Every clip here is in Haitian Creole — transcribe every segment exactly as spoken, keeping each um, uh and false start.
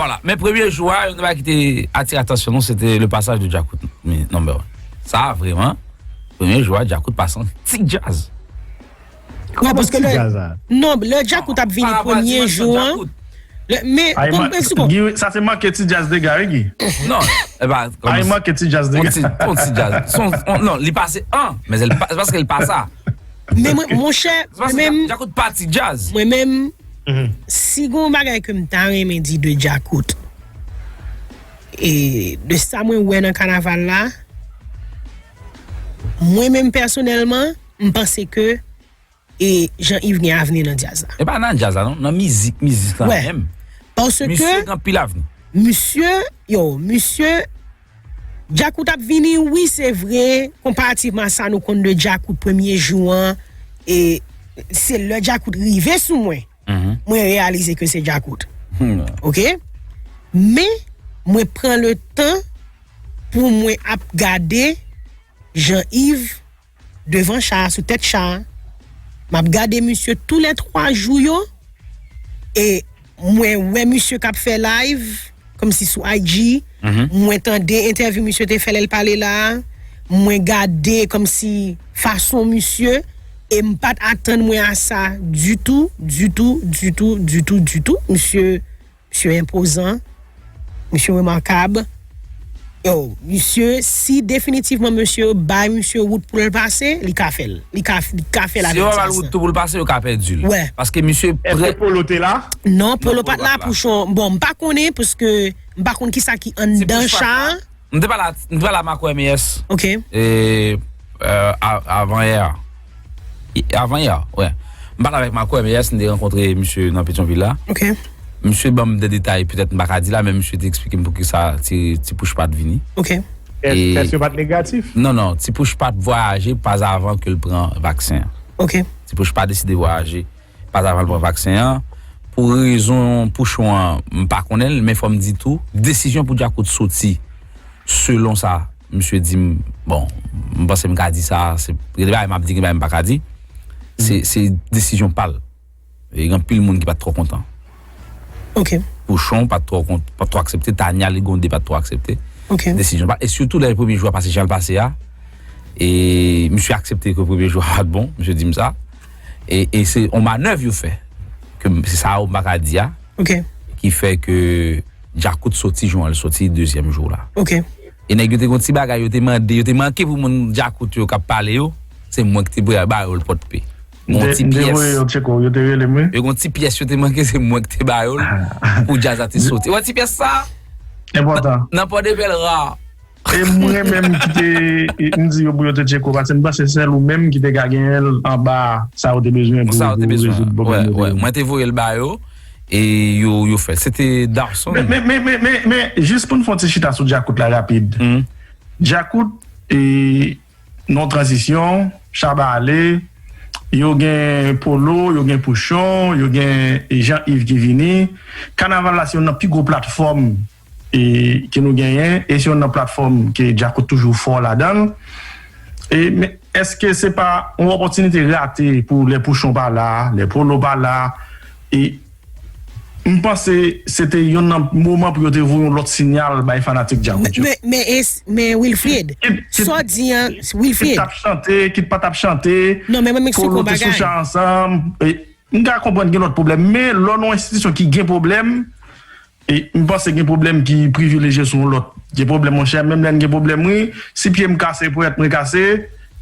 Vwala. Men premye jou a, youn nan bagay ki te atire atansyon nou, se te le pasaj de Djakout, men, number one. Sa a, vrèman, premye jou a, Djakout pase an ti djaz. Kòman ti lè, djaz la? Non, lè Djakout ap vini premye jou an. Lè, men, Ay, kon, man, men, sou kon. Guy, sa se manke ti djaz dega, wi, Guy. Non, e pa Ay, manke ti djaz on dega. ti, on ti djaz. Son, on, non, li pase an, men se pa, se paske li pa sa. Men mwen, monchè, Se paske mwen menm, Djakout pa ti djaz. mwen menm, si gon bagay ke m ta renmen di de Djakout, e de sa mwen wè nan kanaval la, mwen menm pèsonèlman, m panse ke e Jean Yves gen avni nan djaz la. E pa nan djaz la, non, nan mizik, mizik la Wè. Menm. Paske Misye gen anpil avni. Misye, yo, misye, Djakout ap vini, wi, se vre, konparativman a sa nou konn de Djakout premye jou an, e se lè Djakout rive sou mwen, mwen reyalize ke se Djakout. Hmm. Oke? Men, mwen pran le tan pou mwen ap gade Jean Yves devan cha a, sou tèt cha a. M ap gade misye tou lè twa jou yo. E mwen wè misye k ap fè live, kòmsi sou I G. Mwen tande entèvyou misye te fè lè l pale la a. Mwen gade kòmsi fason misye. E m pa t atann mwen a sa ditou, ditou, ditou, ditou, ditou. Misye Misye enpozan. Misye remakab. Yo, misye, si definitivman misye bay misye wout pou l pase, li ka fè l. Li ka, li ka fè l Si avèk yo ba l jazz wout la. Tou pou l pase, yo ka pèdi l. Wè. Paske misye Èske prè. Polo te la? Non, Polo Polo pa t la pa t la. Pouchon. Bon, m pa konnen, paske m pa konn kisa ki anndan cha a. M te pale a, m te pale a Makwè M S. Ok, E, euh, a- avan yè. Avan yè, wè. M pale avèk Makwè M S, m te rankontre misye nan Petyonvil la. ok. Misye ban m de detay, petèt m pa ka di la, men misye te eksplike m poukisa ti, ti Pouch pa t vini. Ok, Tès E- tès yo pa t negatif? Non, non, ti Pouch pa t vwayaje pa avan ke l pran vaksen an. ok. Ti Pouch pa deside vwayaje pa avan l pran vaksen an. Pou rezon Pouchon an, m pa konnen l, men fò m di tou, desizyon pou Djakout soti, selon sa misye di m, bon, m panse m ka di sa, se gen de bagay m ap di, gen bagay m pa ka di. Se se desizyon pa l. E gen anpil moun ki pa t twò kontan. Ok, Pouchon pa t twò kont, pa t twò aksepte, Tania Ligonde pa t twò aksepte ok. desizyon pa. E sitou lè premye jou a pase jan l pase a, e misye aksepte ke premye jou a pa t bon, misye di m sa. E, e se yon manèv yo fè. Ke m- se sa yo m pa ka di a, Ok, ki fè ke Djakout soti jan l soti dezyèm jou la. ok. E nèg yo te gon ti bagay, yo te mande, yo te manke pou moun Djakout yo k ap pale yo, se mwen ki te ba yo l pòt pe. Gon ti pyès. Yo tcheko, yo te rele m, wi. Yo gon ti pyès yo te manke, se mwen ki te ba yo l pou djaz la te soti. Wè ti pyès sa? Enpòtan. Nan Pòdepè l ra. E mwen menm ki te, m di yo pou yo te tcheko, paske m panse sèl ou menm ki te ka genyen l anba sa yo te bezwen pou, Sa yo te pou bezwen. rezoud Wè, pwoblèm yo te wè. genyen. Mwen te voye l ba yo, e yo, yo fè l. Se te Darson. Men, men, men, men, men, men, jis pou n fè yon ti chita sou Djakout la rapid. Djakout, e, nan tranzisyon, Shabba ale, yo gen Polo, yo gen Pouchon, yo gen Jean Yves ki vini. Kanaval la se youn nan pi gwo platfòm e, ke nou genyen, e se youn nan platfòm ke Djakout toujou fò ladan l. E, men, èske se pa yon opòtinite rate pou lè Pouchon pa la, lè Polo pa la, e m panse se te youn nan moman pou yo te voye yon lòt sinyal bay fanatik Djakout yo. Men, men, men Wilfrid, sa w di an, Wilfrid. Kit t ap chante, kit pa t ap chante, Non, men mwen m eksplike Polo yon te sou bagay. Cha ansanm. E, m ka konprann gen lòt pwoblèm, men lò nan yon enstitisyon ki gen pwoblèm, e m panse gen pwoblèm ki privilejye sou yon lòt. Gen pwoblèm, monchè, menm lè n gen pwoblèm, wi. Si pye m kase, ponyèt mwen kase,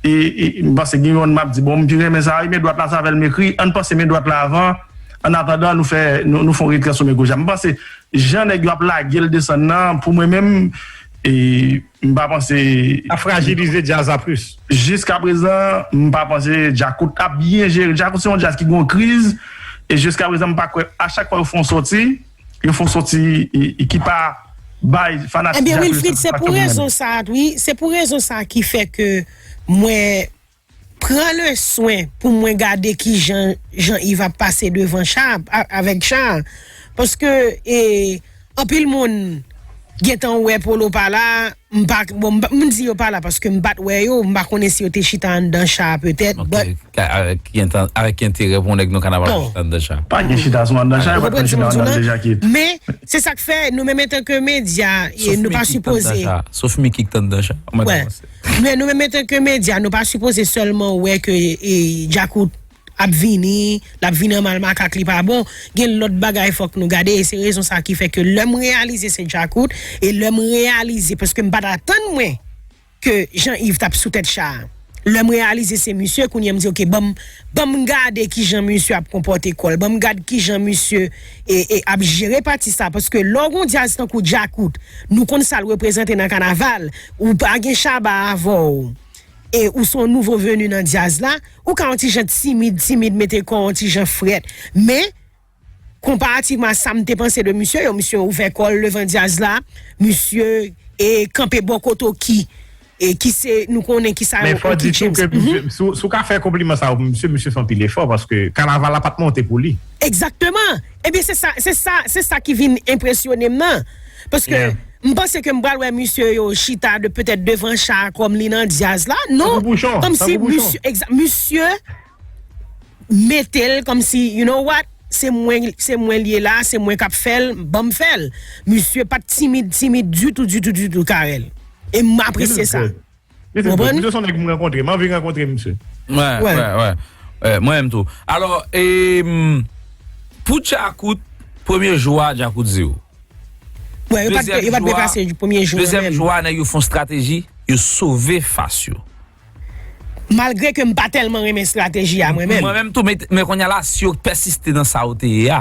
e, e m panse gen yonn m ap di, bon, m pi renmen sa, wi, men dwat la, sa fè l m ekri, ann panse men dwat la avan, annatandan nou fè, nou, nou fè yon retrè sou men goch la. M panse, jan nèg yo ap lage l desann nan, pou mwen menm, e m pa panse. Ap frajilize djaz la plis. Jiskaprezan, m pa panse Djakout ap byen jere. Djakout se yon djaz ki gen yon kriz, e jiskaprezan, m pa kwè, a chak fwa yo fè yon sòti, yo fè yon sòti e, e ki pa bay fanatik Ebyen, Djakout Wilfrid, se satisfaksyon pou pou mwen. Rezon sa a, wi, se pou rezon sa a ki fè ke mwen pran le swen pou mwen gade kijan Jean Yves ap pase devan cha a, avèk cha a. Paske, e, anpil moun gentan wè Polo pa la, m pa, bon, m pa- m di yo pa la paske m pa t wè yo, m pa konnen si yo te chita anndan cha a petèt, but Ok, ka- avèk ki entan- avèk ki enterè pou yon nèg nan kanaval Non. chita anndan cha? Pa gen chita sou anndan cha, yo pa t konn chita anndan deja kit. Men, se sa k fè, nou menm antanke medya, e, nou pa sipoze. Sof Miki k t anndan cha. Mwen Wè. panse. Men nou menm antanke medya, nou pa sipoze sèlman wè ke e, Djakout ap vini, l ap vini an mal makak, li pa bon. Gen lòt bagay fòk nou gade, e se rezon sa ki fè ke lè m reyalize se Djakout, e lè m reyalize, paske m pa t atann mwen ke Jean Yves t ap sou tèt cha a. Lè m reyalize se misye, kounye a m di, "Ok, ban m, ban m gade kijan misye ap konpòte kò l, ban m gad kijan misye e, e, ap jere pati sa." Paske lè w gon djaz tankou Djakout, nou konn sa l reprezante nan kanaval, ou pa gen Shabba avè w, e ou se yon nouvo veni nan djaz la, ou ka yon ti jan timid, timid, mete kò w yon ti jan frèt. Men, konparativman a sa m te panse de misye yo, misye ouvè kò l devan djaz la, misye e kanpe bò kote Oki, e ki se, nou konnen ki sa Men yo, fò Oki di tou James. ke misye, si w- si w ka fè konpliman sa pou misye, misye fè anpil efò paske kanaval la pa t monte pou li. Egzakteman. Ebyen, se sa, se sa, se sa ki vin enpresyone m nan. Paske Yeah. m panse ke m pral wè misye yo chita de petèt devan cha a kòm li nan djaz la. Non, Tankou Pouchon, kòmsi tankou Pouchon. misye, egza- misye mete l kòmsi, you know what, se mwen, se mwen li ye la, se mwen k ap fè l, ban m fè l. Misye pa t timid, timid ditou, ditou, ditou, Carel. E m apresye sa. Li Konprann? Misye se yon nèg m rankontre, m anvi rankontre misye. Wè, wè, wè. Wè, mwen menm tou. Alò, e, m, pou Djakout, premye jou a, Djakout zewo. Wè, yo pa t, yo pa t dwe pase premye jou an Dezyèm menm. Jou a, nèg yo fè yon estrateji, yo sove fas yo. Malgre ke m pa tèlman renmen estrateji a mwen menm. Mwen menm tou, men, men kounye a la, si yo pèsiste nan sa yo te ye a,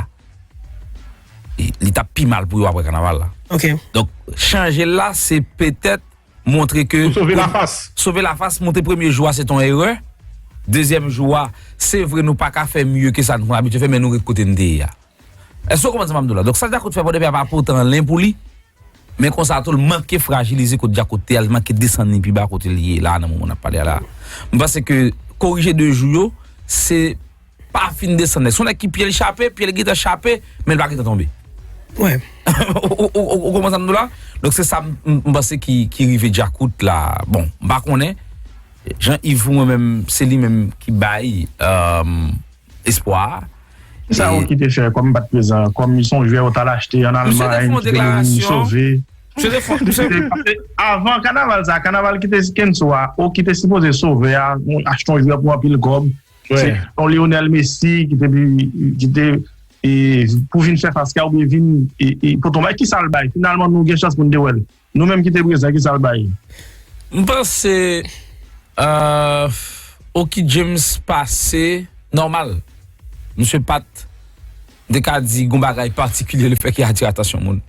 li, li t ap pi mal pou yo apre kanaval la. Ok. Donk, chanje l la, se petèt montre ke Pou sove lafas. Sove lafas, montre premye jou a, se t on erè. Dezyèm jou a, se vre nou pa ka fè mye ke sa nou konn abitye fè, men nou ret kote n te ye a. Èske w konprann sa m ap di w la? Donk, sa Djakout fè Pòdepè a pa pote anyen pou li. Men konsa tou, l manke frajilize kote Djakout te a, l manke desann li pi ba kote l ye la, nan moman n ap pale a la. M panse ke korije de jou yo, se pa fin desann nèg. Se yon nèg ki pye l chape, pye l gentan chape, men l pa gentan tonbe. Wè. Ou ou- ou- ou konprann sa m di w la? Donk, se sa m m- m panse ki, ki rive Djakout la. Bon, m pa konnen. Jean Yves, mwen menm, se li menm ki bay, euh, espwa a. Sa E- Oki te fè kòm m pa t prezan, kòm li se yon jwè yo t al achte ann Misye te Almay, fè yon ki te vin deklarasyon. sove. Misye te fè, misye Se- Avan kanaval sa, kanaval ki te kenso a, Oki te sipoze sove a, achte yon jwè pou anpil kòb. Se yon Lionel Messi ki te, ki te e, pou vin fè fas ka oubyen vin e, e, poton bay. Ki sa l bay? Finalman, nou gen chans pou n te wè l. Nou menm ki te prezan, ki sa l bay? M panse euh, Oki James pase nòmal. Misye pa t, m te ka di, gon bagay patikilye le fè ki atire atansyon moun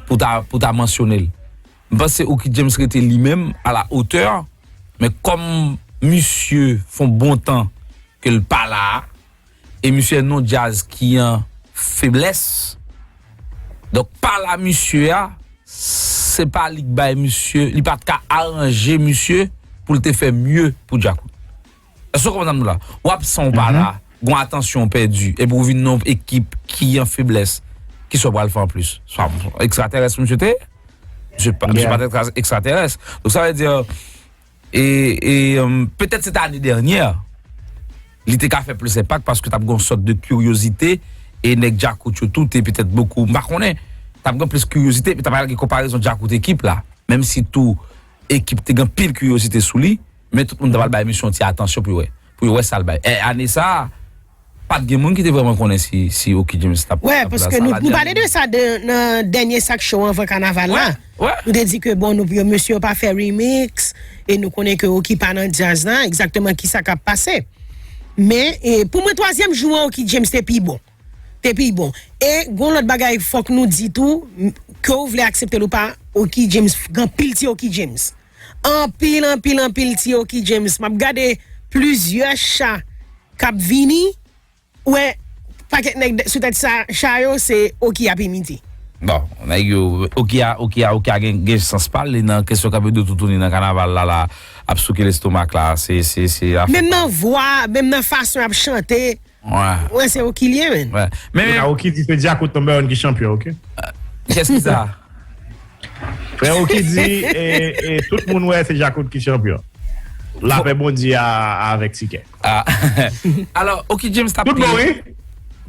pou ta, pou ta mansyone l. M panse Oki James rete li menm a la otè, men kòm misye fè yon bon tan ke l pa la a, e misye non djaz ki an feblès. Donk, pa la misye a, se pa li k bay misye, li pa t ka aranje misye pou l te fè mye pou Djakout. Èske w konprann sa m di w la? W absan, w pa la, gon atansyon pèdi, epi w vin nan yon ekip ki an feblès, kisa w pral fè anplis? Swa ekstraterès misye te ye? Misye pa, misye pa t ekstra- ekstraterès. Donk, sa vle di, e, e um, petèt se te ane dènyè, li te ka fè plis enpak paske t ap gen yon sòt de kiryozite, e nèg Djakout yo tou te petèt bokou, m pa konnen, t ap gen plis kiryozite, epi t ap gen konparezon Djakout ekip la, menm si tou ekip te gen pil kiryozite sou li, men tout moun t ap al bay misye yon ti atansyon pou yo wè, pou yo wè sa l bay. E ane sa a, pa t gen moun ki te vrèman konnen si, si Oki James t ap Wè, paske nou, nou pale de sa de, nan dènye Sak Show anvan kanaval la. Wè. Nou te di ke bon, nou, yo, mesye yo pa fè remix, e nou konnen ke Oki pa nan djaz la, egzakteman ki sa k ap pase. Men, e, pou mwen, twazyèm jou an, Oki James te pi bon. Te pi bon. E gon lòt bagay, fòk nou di tou, m- ke w vle aksepte l ou pa, Oki James, gen anpil ti Oki James. Anpil, anpil, anpil ti Oki James. M ap gade plizyè cha k ap vini, wè, pakèt nèg de- sou tèt sa, cha yo, se Oki ap imite. Bon, nèg yo, Oki a, Oki a, Oki a gen, gen sans pa l, li nan kesyon kanpe de toutouni nan kanaval la, la, ap souke lestomak la, se, se, se afè. Menm nan vwa, menm nan fason y ap chante, Wè. Wè, se Oki l ye, men. Wè. Men, Donk, men, a Oki di se Djakout number one ki chanpyon, ok? kiyès ki sa? Frè Oki di, e, e, tout moun wè se Djakout ki chanpyon. Lapè Bondye a, a avèk Tikè. Ah. Alò, Oki James t ap Tout bon, wi?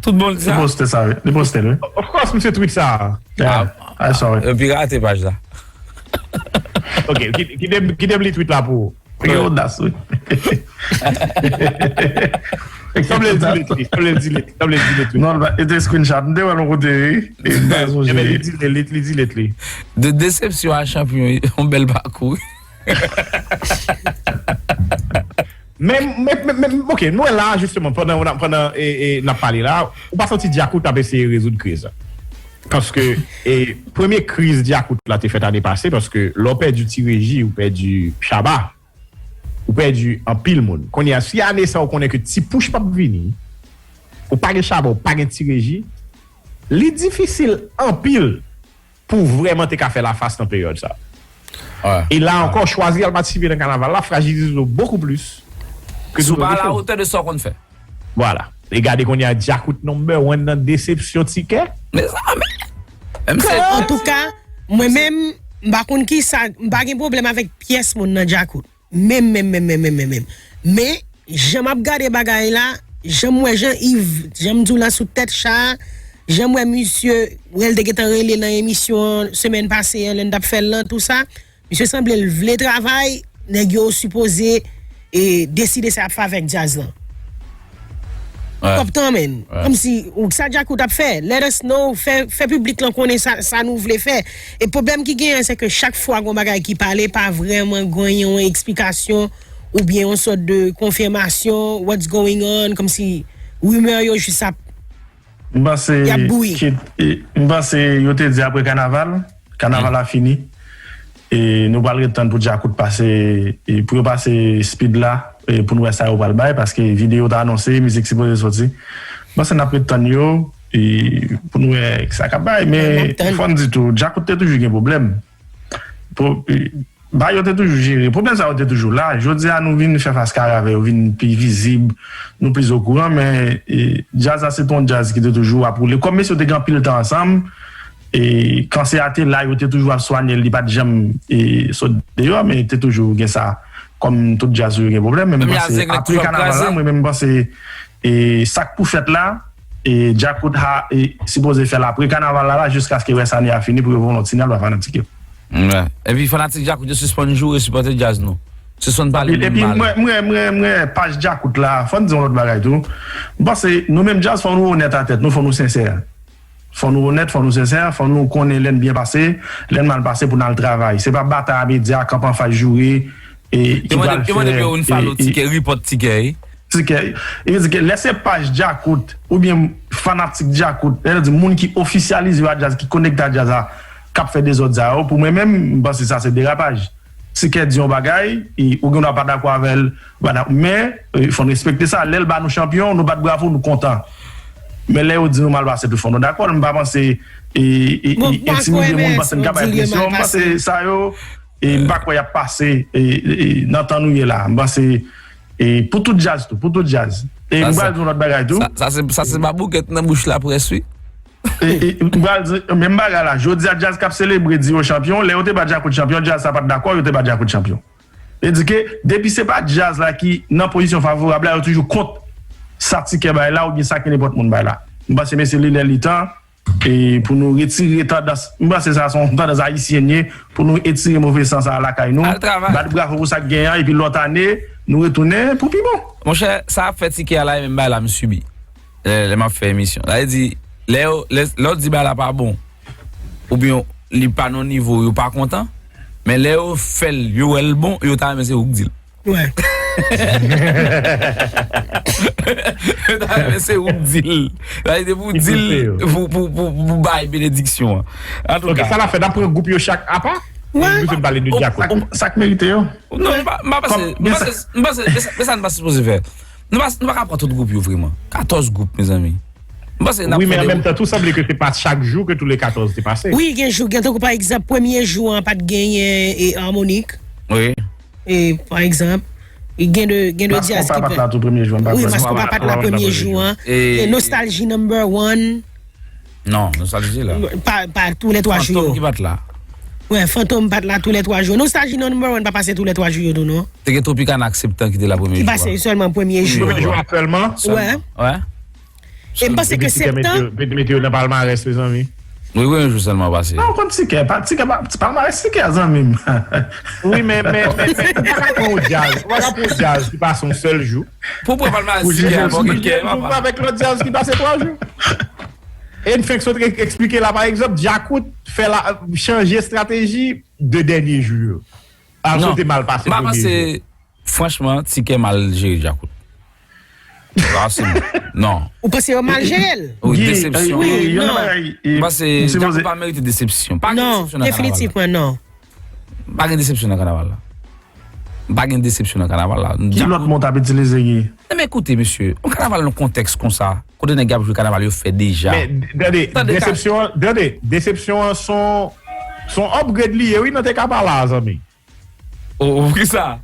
Tout bon, li di Li sa? Poste sa, wi. Li poste l, wi. Of course, misye tweet sa. Yeah. I saw it. Yo pirate paj la. Ok, ki- kite m- kite m li tweet la pou ou. Li gen odas, wi. Sanble l delete li, sanble l delete, sanble l delete li. Non, li te screenshot. M te wè l yon kote, wi. Li pa sonje. Ebyen, li delete, li, li delete li. De desepsyon a chanpyon, yon bèl pakou. Men, men, men, men, ok, nou wè la, jisteman, pandan, pandan e, e, n ap pale la, ou pa santi Djakout ap eseye rezoud kriz la? Paske e, premye kriz Djakout la te fèt ane pase, paske lè w pèdi Ti Reji, ou pèdi Shabba, ou pèdi anpil moun. Kounye a, si ane sa ou konnen ke Ti Pouch p ap vini, ou pa gen Shabba, ou pa gen Ti Reji, li difisil anpil pou w vrèman te ka fè lafas nan peryòd sa. E la ankò, chwazi al patisipe nan kanaval la frajilize w beaucoup plus ke Si w tout pa lòt a la chòz. Wotè de sa w konn fè. Vwala. E gade kounye a Djakout number one nan desepsyon Tikè. Mezanmi. Menm se Antouka, mwen menm, m pa konn kisa, m pa gen pwoblèm avèk pyès moun nan Djakout. Menm, menm, menm, menm, menm, menm, menm. Men, jan m ap gade bagay la, jan m wè jan Yves, jan m di w la sou tèt cha, jan m wè misye, wè l te gentan rele nan emisyon an semèn pase an, lè n t ap fè l lan, tou sa, misye sanble l vle travay, nèg yo sipoze e, deside sa y ap fè avèk djaz lan. Kòb tan, menn. Kòmsi, ou sa Djakout ap fè? Let us know, fè, fè piblik lan konnen sa, sa nou vle fè. E pwoblèm ki genyen, se ke chak fwa gon bagay ki pale, pa vrèman gen yon eksplikasyon oubyen yon sòt de konfimasyon, what's going on, kòmsi rimè yo jis ap M panse Y ap bouyi. ki- e, m panse yo te di apre kanaval, kanaval la fini. E nou pral ret tann pou Djakout pase, e pou yo pase speed la, e pou nou wè sa yo pral bay, paske videyo ta anonse, mizik sipoze soti. M panse n ap ret tann yo, e pou nou wè sa k ap bay. Men N ap tann. Fò n di tou, Djakout te toujou gen pwoblèm. Po- e, Bagay yo te toujou jere. Pwoblèm sa yo te toujou la. Jodi a nou vin fè fas kare avè yo, vin pi vizib, nou plis okouran, men e, djaz la se te yon djaz ki te toujou ap woule. Kòm mesye yo te gen anpil tan ansanm, e, kansè a te la, yo te toujou ap swanye l, li pa t janm e, sot deyò, men te toujou gen sa. Kòm tout djaz yo gen pwoblèm, men m Menm panse Yazèk, nèg apre toujou ap kanaval la, kraze. Mwen menm m panse e, sa k pou fèt la, e Djakout ha, e, sipoze fè l apre kanaval la, la jiskaske rès ane a fini pou yo voye yon ti sinyal ba fanatik yo. Epi fanatik Djakout yo sispann joure, sipòte djaz nou. Sispann pale Epi moun mal. Mwen, mwen, mwen, mwen, paj Djakout la, fò n di yon lòt bagay tou. M panse nou menm djaz, fò nou onèt a tèt nou, fò nou sensè. Fò nou onèt, fò nou sensè, fò nou konnen lè n byen pase, lè n mal pase pou n al travay. Se pa batay a medya, kanpe anfas joure, e, ki Yo mande, pral yo mande pou yo fè, unfollow e, e, Tikè, report Tikè, wi. Tikè. E vle di ke lè se paj Djakout, oubyen fanatik Djakout, lè di moun ki ofisyalize yo a djaz, ki konekte a djaz la, k ap fè dezòd sa yo, pou mwen menm, m panse sa se derapaj. Tikè di yon bagay, e, ou gen dwa pa dakò avè l, pa dakò, men e, fò n respekte sa. Lè l ba nou chanpyon, nou bat bravo, nou kontan. Men lè yo di nou mal pase tou, fò nou dakò. M pa panse e, e, Bon, e, m pa entimide kwè, moun, men panse n ka bay di l presyon. M mal panse pase. Sa yo, e, m pa kwè y ap pase e, e, nan tan nou ye la. M panse e, pou tout djaz tou, pou tout djaz. E Sa, m sa, pral di yon lòt bagay tou. sa, sa se, sa se pa boukèt nan bouch laprès, wi. E, e, m pral di, menm bagay la, jodi a djaz k ap selebre di yo chanpyon, lè yo te bat Djakout chanpyon, djaz sa pa t dakò, yo te bat Djakout chanpyon. E di ke, depi se pa djaz la ki nan pozisyon favorab la, yo toujou kont sa Tikè bay la, oubyen sa ki nenpòt moun bay la. M panse, mesye, li lè li tan, e pou nou retire tandans, m panse sa se yon tandans ayisyen ye, pou nou etire move san sa lakay nou. Al travay. Bat bravo pou sa k genyen an, epi lòt ane, nou retounen pou pi bon. Monchè, sa ap fè Tikè a la, e menm bagay la m sibi. Lè, lè m ap fè emisyon. Sa vle di, lè yo, lè, lè yo di bagay la pa bon, oubyen li pa nan nivo, yo pa kontan, men lè yo fè l, yo wè l bon, yo ta renmen se ou k di l. Wè. Yo ta renmen se ou k di l. Sa vle di pou di l, pou, pou, pou, pou bay benediksyon an. Ok, sa n ap fè, n ap pran gwoup yo chak apa? Wè. Nou bezwen pale de Djakout. Sa k merite yo. Non, m pa, m pa panse, m panse, m panse, men sa, men sa n pa sipoze fè. Nou pa, nou pa ka pran tout gwoup yo vreman. Katòz gwoup, mezanmi. M panse n ap Wi, fè men de an menm tan tou, sanble ke se pa chak jou ke tou le katòz te pase. Wi, gen jou, gen tankou pa egzanp, premye jou an pa t genyen e, Harmonik. Wi. E, pa egzanp, e gen de, gen de Mas djaz Konpa ki pa t la tou premye jou an, m pa Wi, kwè. Mas Konpa pa t la premye jou an. E- E Nostalgie number one. Non, Nostalgie la. Pa, pa tou le twa jou Fantom yo. Ki pa t la. Wè, Fantom pa t la tou lè twa jou. Nostalji nan number one pa pase tou lè twa jou yo tou non. Te gen Tropicana ak Septan ki te la premye jou a. Ki pase sèlman premye jou. Premye jou a sèlman. Wè. Wè. E m panse ke Septan. Mete yo nan palmarès, mezanmi. Wi, wi, yon jou sèlman pase. Non, konn Tikè, pa Tikè, pa palmarès Tikè, zanmi m. Wi, men, men, men, men, ou pa ka pran yon djaz, ou pa ka pran yon djaz ki pase yon sèl jou. Pou pran palmarès Tikè, pou jije yon sou Tikè, pou avèk lòt djaz ki pase twa jou. E n fenk sot eksplike la, pa egzanp, Djakout fè la, chanje estrateji de dènye jou yo. Alsou te mal pase premye jou. Franchman, Tikè mal jere Djakout. Sa se non. Ou panse yo mal jere l? Wi, desepsyon. Wi, non. M panse Djakout pa merite desepsyon. Pa gen desepsyon nan kanaval la. Definitivman non. Pa gen desepsyon nan kanaval la. Pa gen desepsyon nan kanaval la. Ki lòt mo w t ap itilize, Guy? Men koute, mesye, yon kanaval nan kontèks konsa, kote nèg y ap jwe kanaval yo fè deja. Men, tande, desepsyon, tande, desepsyon an son, son upgrade li ye, wi, nan te ka pa la, zanmi. Oh, oh, kisa?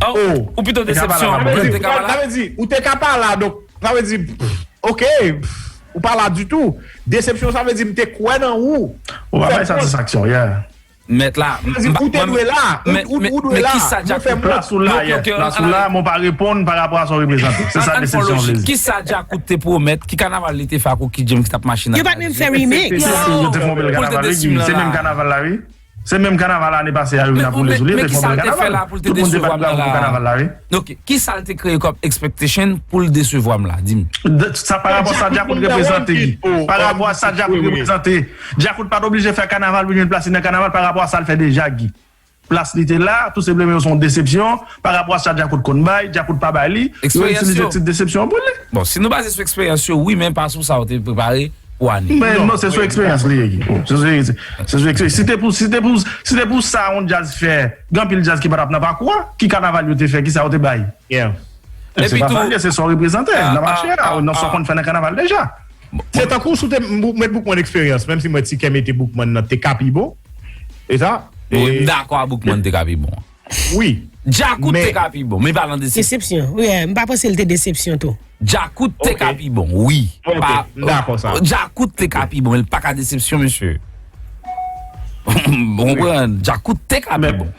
Oh, ou pito desepsyon. Sa vle di, ou te ka pa la, donk, sa vle di, pff, ok, pff, ou pa la ditou. Desepsyon, sa vle di, m te kwè nan ou. Ou pa bay satisfaksyon, yeah. Mèt la. Sa vle di, ou te dwe la, ou, ou dwe la, nou fè mwen. Plas ou la, yeah. Plas ou la, men w pa reponn pa rapò a sa w reprezante. Se sa desepsyon vle di. Kisa Djakout te pwomèt? Ki kanaval li te fè ak Rocky James ki t ap mache nan... Yo pa t menm fè remix. Yo te fè yon bèl kanaval, wi, se menm kanaval la, wi. Se menm kanaval ane pase a yo vin ap woule sou li, te fè yon bèl kanaval. Tout moun te bat bravo pou kanaval la, wi. Ok, kisa l te kreye kòm expectation pou l desevwa m la? Di m. Sa pa rapò sa Djakout reprezante, Guy. Pa rapò a sa Djakout reprezante. Djakout pa t oblije fè kanaval pou l jwenn plas li nan kanaval pa rapò a sa l fè deja, Guy. Plas li te la, tou senpleman yo se yon desepsyon pa rapò a sa Djakout konn bay, Djakout pa bay li. Yo itilize tit desepsyon an pou li. Bon, si nou baze sou eksperyans yo, wi, men pa sou sa yo te prepare pou ane. Men non, se sou eksperyans li ye, Guy. Se sou, se sou eksperyans. Si te pou, si te pou, si te pou sa yon djaz fè, gen anpil djaz ki pa t ap nan pakou a. Ki kanaval yo te fè, kisa yo te bay? Se pa sa l ye, se sa w reprezante nan mache a, nan sa w konn fè nan kanaval deja. Se tankou si w te met Boukman eksperyans, menm si mwen Tikè mete Boukman nan te ka pi bon. E sa? Wi, m dakò a Boukman te ka pi bon. Wi. Djakout te ka pi bon, men pa nan desepsyon. Desepsyon. Wi, m pa panse l te desepsyon tou. Djakout te ka pi bon, wi. Ok, m dakò sa. Djakout te ka pi bon, men l pa ka desepsyon, mesye. Ou konprann? Djakout te ka pi bon.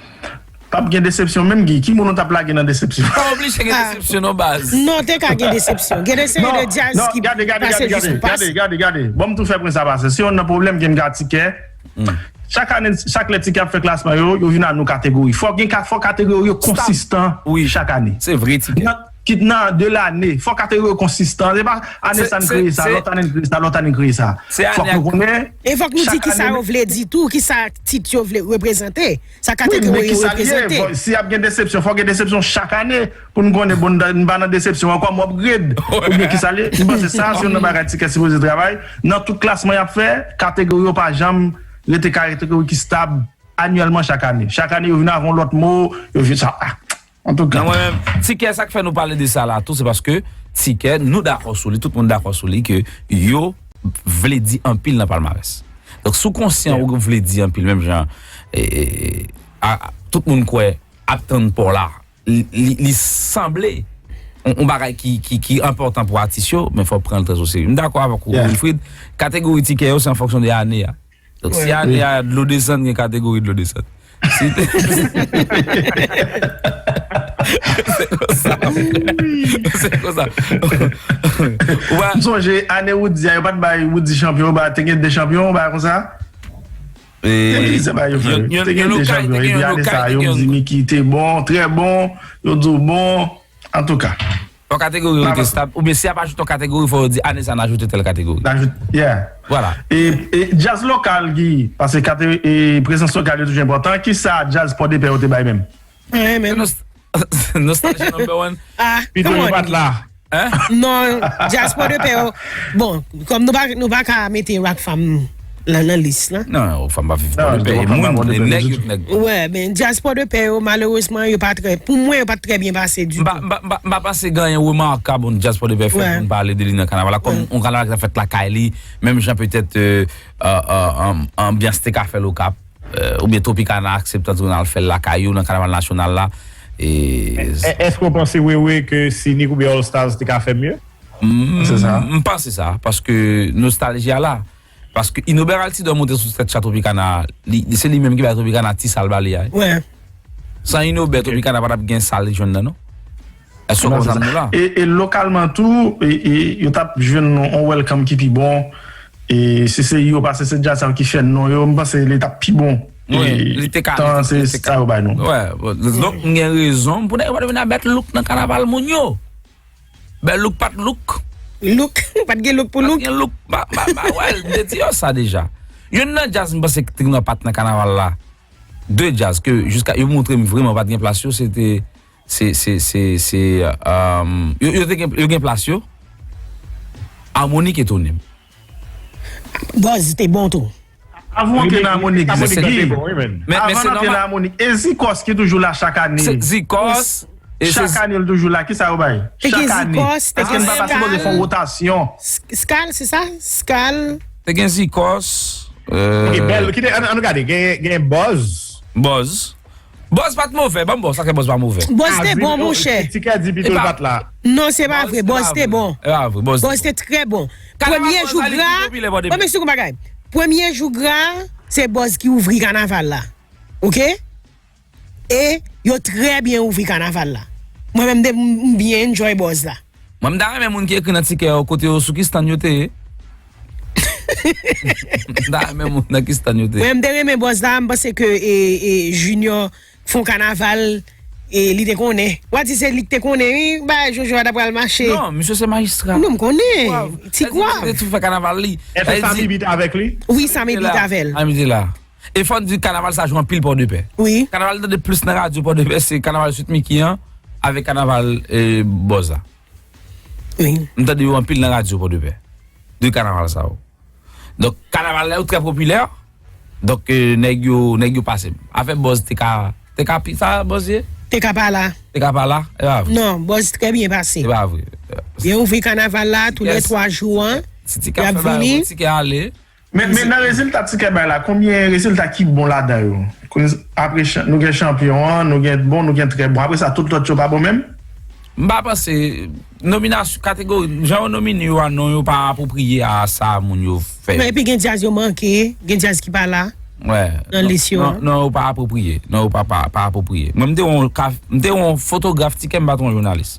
P ap gen desepsyon menm, Guy. Ki moun ou t ap lage nan desepsyon? Pa oblije gen desepsyon non, baz. Non, te ka gen desepsyon. Gen de seri de djaz ki pase jis ou pase. Gade, gade, gade. Bon, m tou fè pwen sa pase. Si yon nan pwoblèm gen m ka Tikè. Chak ane, chak lè Tikè ap fè klasman yo, yo vin a nou kategori. Fòk gen ka, fòk kategori yo konsistan chak ane. Se vre, Tikè. Kit nan de lane, fòk kategori yo konsistan. Se pa ane sa n kreye sa, lòt ane n kreye sa, lòt ane n kreye sa. Fòk nou konnen. E fòk nou di kisa yo vle di tou, kisa tit yo vle reprezante. Sa kategori yo reprezante. Wi, men kisa l ye? Si y ap gen desepsyon, fòk gen desepsyon chak ane pou n konnen, bon, n pa nan desepsyon ankò, m upgrade. Oubyen kisa l ye? M panse sa se youn nan bagay Tikè sipoze travay. Nan tout klasman y ap fè, kategori yo pa janm rete kategori ki stab anyèlman chak ane. Chak ane, yo vin avè yon lòt mo, yo vin sa. Antouka. Nan mwen menm, Tikè, sa k fè nou pale de sa la tou, se paske Tikè, nou dakò sou li, tout moun dakò sou li, ke yo vle di anpil nan palmarès. Donk, si w konsyan ou vle di anpil, menm jan, e, e, a, tout moun kwè ap tann pa w la, li, li, li sanble yon, yon bagay ki, ki, ki enpòtan pou atis yo, men fò w pran l trè o serye. M dakò avèk ou, Wilfrid. Kategori Tikè yo, se an fonksyon de ane a. Donk, si ane a dlo desann, gen kategori dlo desann. Si te- Se konsa. Se konsa. M sonje ane Woody a, yo pa t bay Woody chanpyon, yo ba te gen de chanpyon, yo ba konsa. Te gen de chanpyon, epi ane sa, yo di Mickey te bon, trè bon, yo di w bon, antouka. Yon kategori rete stab, oubyen si y ap ajoute yon kategori, fò yo di ane sa n ajoute tèl kategori. N ajoute, yeah. Vwala. E, e djaz lokal, Guy, paske kate-, e prezans lokal yo toujou enpòtan. Kisa djaz Pòdepè yo te bay menm? Anyen menm. Nos-, nostalji number one. Ah, pito yo pa t la. Hein? Non, djaz Pòdepè yo. Bon, kòm nou pa, nou pa ka mete Rockfam nan, nan lis la. Non, Rockfam pa viv Pòdepè. Moun, nèg yo, nèg. Wè, men djaz Pòdepè yo, malerezman, yo pa trè, pou mwen, yo pa t trè byen pase ditou. M pa, m pa, m pa, m pa panse gen anyen remakab yon djaz Pòdepè fè pou n pale de li nan kanaval la. Kòm yon kanaval ki ta fèt lakay li, menm jan petèt, euh, euh, euh, anbyans te ka fè l Okap, euh, oubyen Tropicana ak Septentrional fè l lakay yo nan kanaval nasyonal la. E èske w panse, Wewe, ke Sinik oubyen All Stars te ka fè mye? M, m panse sa, paske nostalji a la. Paske Inobert Altidor monte sou tèt cha Tropicana, li, li se li menm ki bay Tropicana ti sal ba li a. Wè. San Inobert, Tropicana pa t ap gen sal li jwenn nan, non. Èske w konprann sa m di w la? E, e lokalman tou, e, e, yo t ap jwenn yon welcome ki pi bon. E si se yo pase se djaz sa yo ki fè non yo, m panse li t ap pi bon. Wi, li te ka, tan li te, se li te ka. Sa yo bay nou. Wè, bon, donk m gen rezon pou nèg yo pa t vin a bèt louk nan kanaval moun yo. Bèt louk pa t louk. Louk, pa t gen louk pou louk. Pa t gen louk, ba, ba, ba, wè, m te di yo sa deja. Youn nan djaz m panse ki te gen yon pat nan kanaval la. De djaz ke jiska yo montre m vrèman pa t gen plas yo, se te, se, se, se, se, um, yo, yo te gen, yo gen plas yo. Amonik etone m. Bòz te bon tou. Avan w antre nan Amonik, Ziki. Amonik te bon, wi, men. Men, men se nòmal. Avan n antre nan Amonik, e Zikòs ki toujou la chak ane. Se Zikòs, e se Chak ane, l toujou la. Kisa yo bay? Te gen Chak ane. Zikòs, te Èske gen n pa ta sipoze fè yon Skal. Rotasyon? S-, Skal, se sa? Skal. Te gen Zikòs. Ok, euh, bèl. Kite, ann, ann gade. Gen, gen Bòz. Bòz. Bòz pa t move. Ban m Bòz, sa fè Bòz pa move. Bòz te bon, monchè. Ti Kè di pito l pa t la. Non, se pa vre. Bòz te bon. E pa vre. Bòz te trè bon. Premye jou gra. Ban m eksplike w yon bagay. Premye jou gra, se Bòz ki ouvri kanaval la. Oke? E yo trè byen ouvri kanaval la. Mwen menm, m te, m byen enjoy Bòz la. Mwen, m ta renmen moun ki ekri nan tikè yo kote yo, sou ki stand yo te ye. M ta renmen moun nan ki stand yo te ye. Mwen, m te renmen Bòz la, m panse ke, e, e, Junior fè yon kanaval, e, li te konnen. W a di se li ki te konnen, wi, bagay Jojo a ta pral mache. Non, misye se majistra. Non, m konnen. Ti kwa. Misye te tou fè kanaval li. Èske Samy Beat avèk li? Wi, Samy Beat avè l. Samy te la. E fò n di kanaval sa jwe anpil Pòdepè. Wi. Kanaval m tande plis nan radyo Pòdepè, se kanaval Sweet Micky an, avèk kanaval, e, Bòz la. Wi. M tande yo anpil nan radyo Pòdepè. De kanaval sa yo. Donk, kanaval la yo trè popilè. Donk, e, nèg yo, nèg yo pase. Afè Bòz te ka, te ka pi, sa Bòz ye? Te ka pa la. Te ka pa la? E pa vre. Non, Bòz trè byen pase. E pa vre. Yo ouvri kanaval la, tou lè twa jou an. Si ti kè ap fè bagay, ti kè ale. Men, men nan rezilta ti kè bay la, konbyen rezilta ki bon ladan yo? Kounye, apre chan-, nou gen chanpyon an, nou gen bon, nou gen trè bon. Apre sa, tout lòt yo pa bon menm? M pa panse, nominasyon, kategori, jan yo nomine yo a, non yo pa apwopriye a sa moun yo fè. Men epi gen djaz yo manke, gen djaz ki pa la. Wè. Nan lis yo. Non, non, yo pa apwopriye. Non, yo pa, pa, pa apwopriye. Mwen, m te yon ka, m te yon fotograf ti kè, m pa t yon jounalis.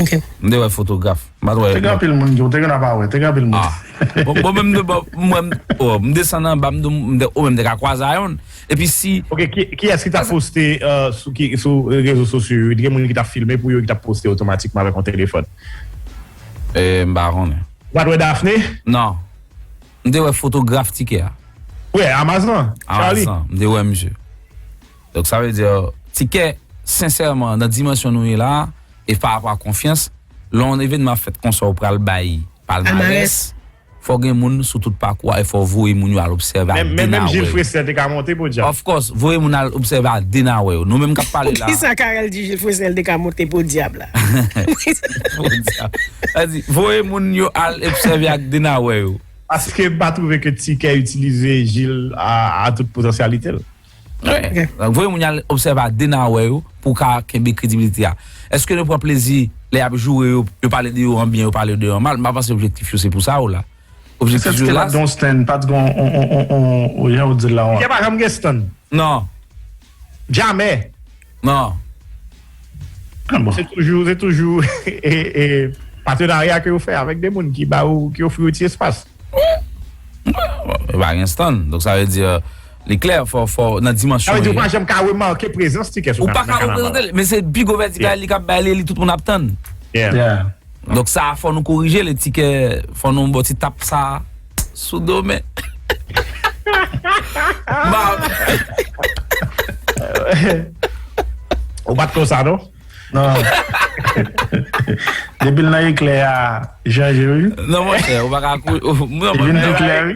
Ok. M te wè fotograf. M pa t wè. Te gen anpil moun ki, te gen apa wè, te gen anpil moun. Ah. Bon, bon, men m de, bon, mwen, m, oh, m desann anba, m de, m de, oh, men m te ka kwaze a yonn. Epi si. Ok, ki, kiyès ki t ap poste, euh, sou ki, sou rezo sosyo yo? Te gen moun ki t ap filme pou yo, ki t ap poste otomatikman avèk yon telefòn. Eh, m pa konnen. Ou pa t wè Daphné? Non. M te wè fotograf ti kè a. Wè, Amazan, Charlie. Amazan, m te wè misye. Donk, sa vle di, ti kè, sensèman, nan dimansyon nou ye la, e pa rapò a konfyans, lè yon evènman ap fèt konsa, ou pral bay palmarès, fò gen moun sou tout pakou a, e fò w voye moun yo al obsève ak de nawè yo. Menm, menm Gilles Fresnel te ka monte podyab. Of course, voye moun al obsève ak de nawè yo. Nou menm k ap pale la. Poukisa Carel di Gilles Fresnel te ka monte podyab la? Podyab. Sa di, voye moun yo al obsève ak de nawè yo. Paske m pa twouve ke ti kè itilize Gilles a, a tout potansyalite l. Wi. Ok. Donk, voye moun y al obsève a de nawè yo pou w ka kenbe kredibilite a. Èske nou pran plezi lè y ap joure yo, yo pale de yo an byen, yo pale de yo an mal? M pa panse objektif yo se pou sa yo la. Objektif yo la. Èske pa t gen yon stand, pa t gen yon, yon, yon, yon, yon, jan yo di l la, yon. Ti kè pa janm gen stand. Non. Jamè. Non. Ah bon. Se toujou, se toujou, e, e, patenarya ke yo fè avèk de moun ki ba ou, ki ofri ou ti espas. Yo pa gen stand. Donk, sa vle di, li klè, fò, fò, nan dimansyon li. Sa vle di, ou pa janm ka remake prezans ti kè sou nan kanaval. Ou pa ka reprezante li, men se pi gwo vèdikal li k ap bay li, li tout moun ap tann. Yeah. Yeah. Donk, sa a, fò nou korije li, ti kè, fò nou ba w ti tap sa a sou do, men. Ba. Ou pa t konsa, non? Non. Depi l nan eklè a, chanje, wi. Non, monchè, ou pa ka kou-, ou, non, li vin pi klè, wi.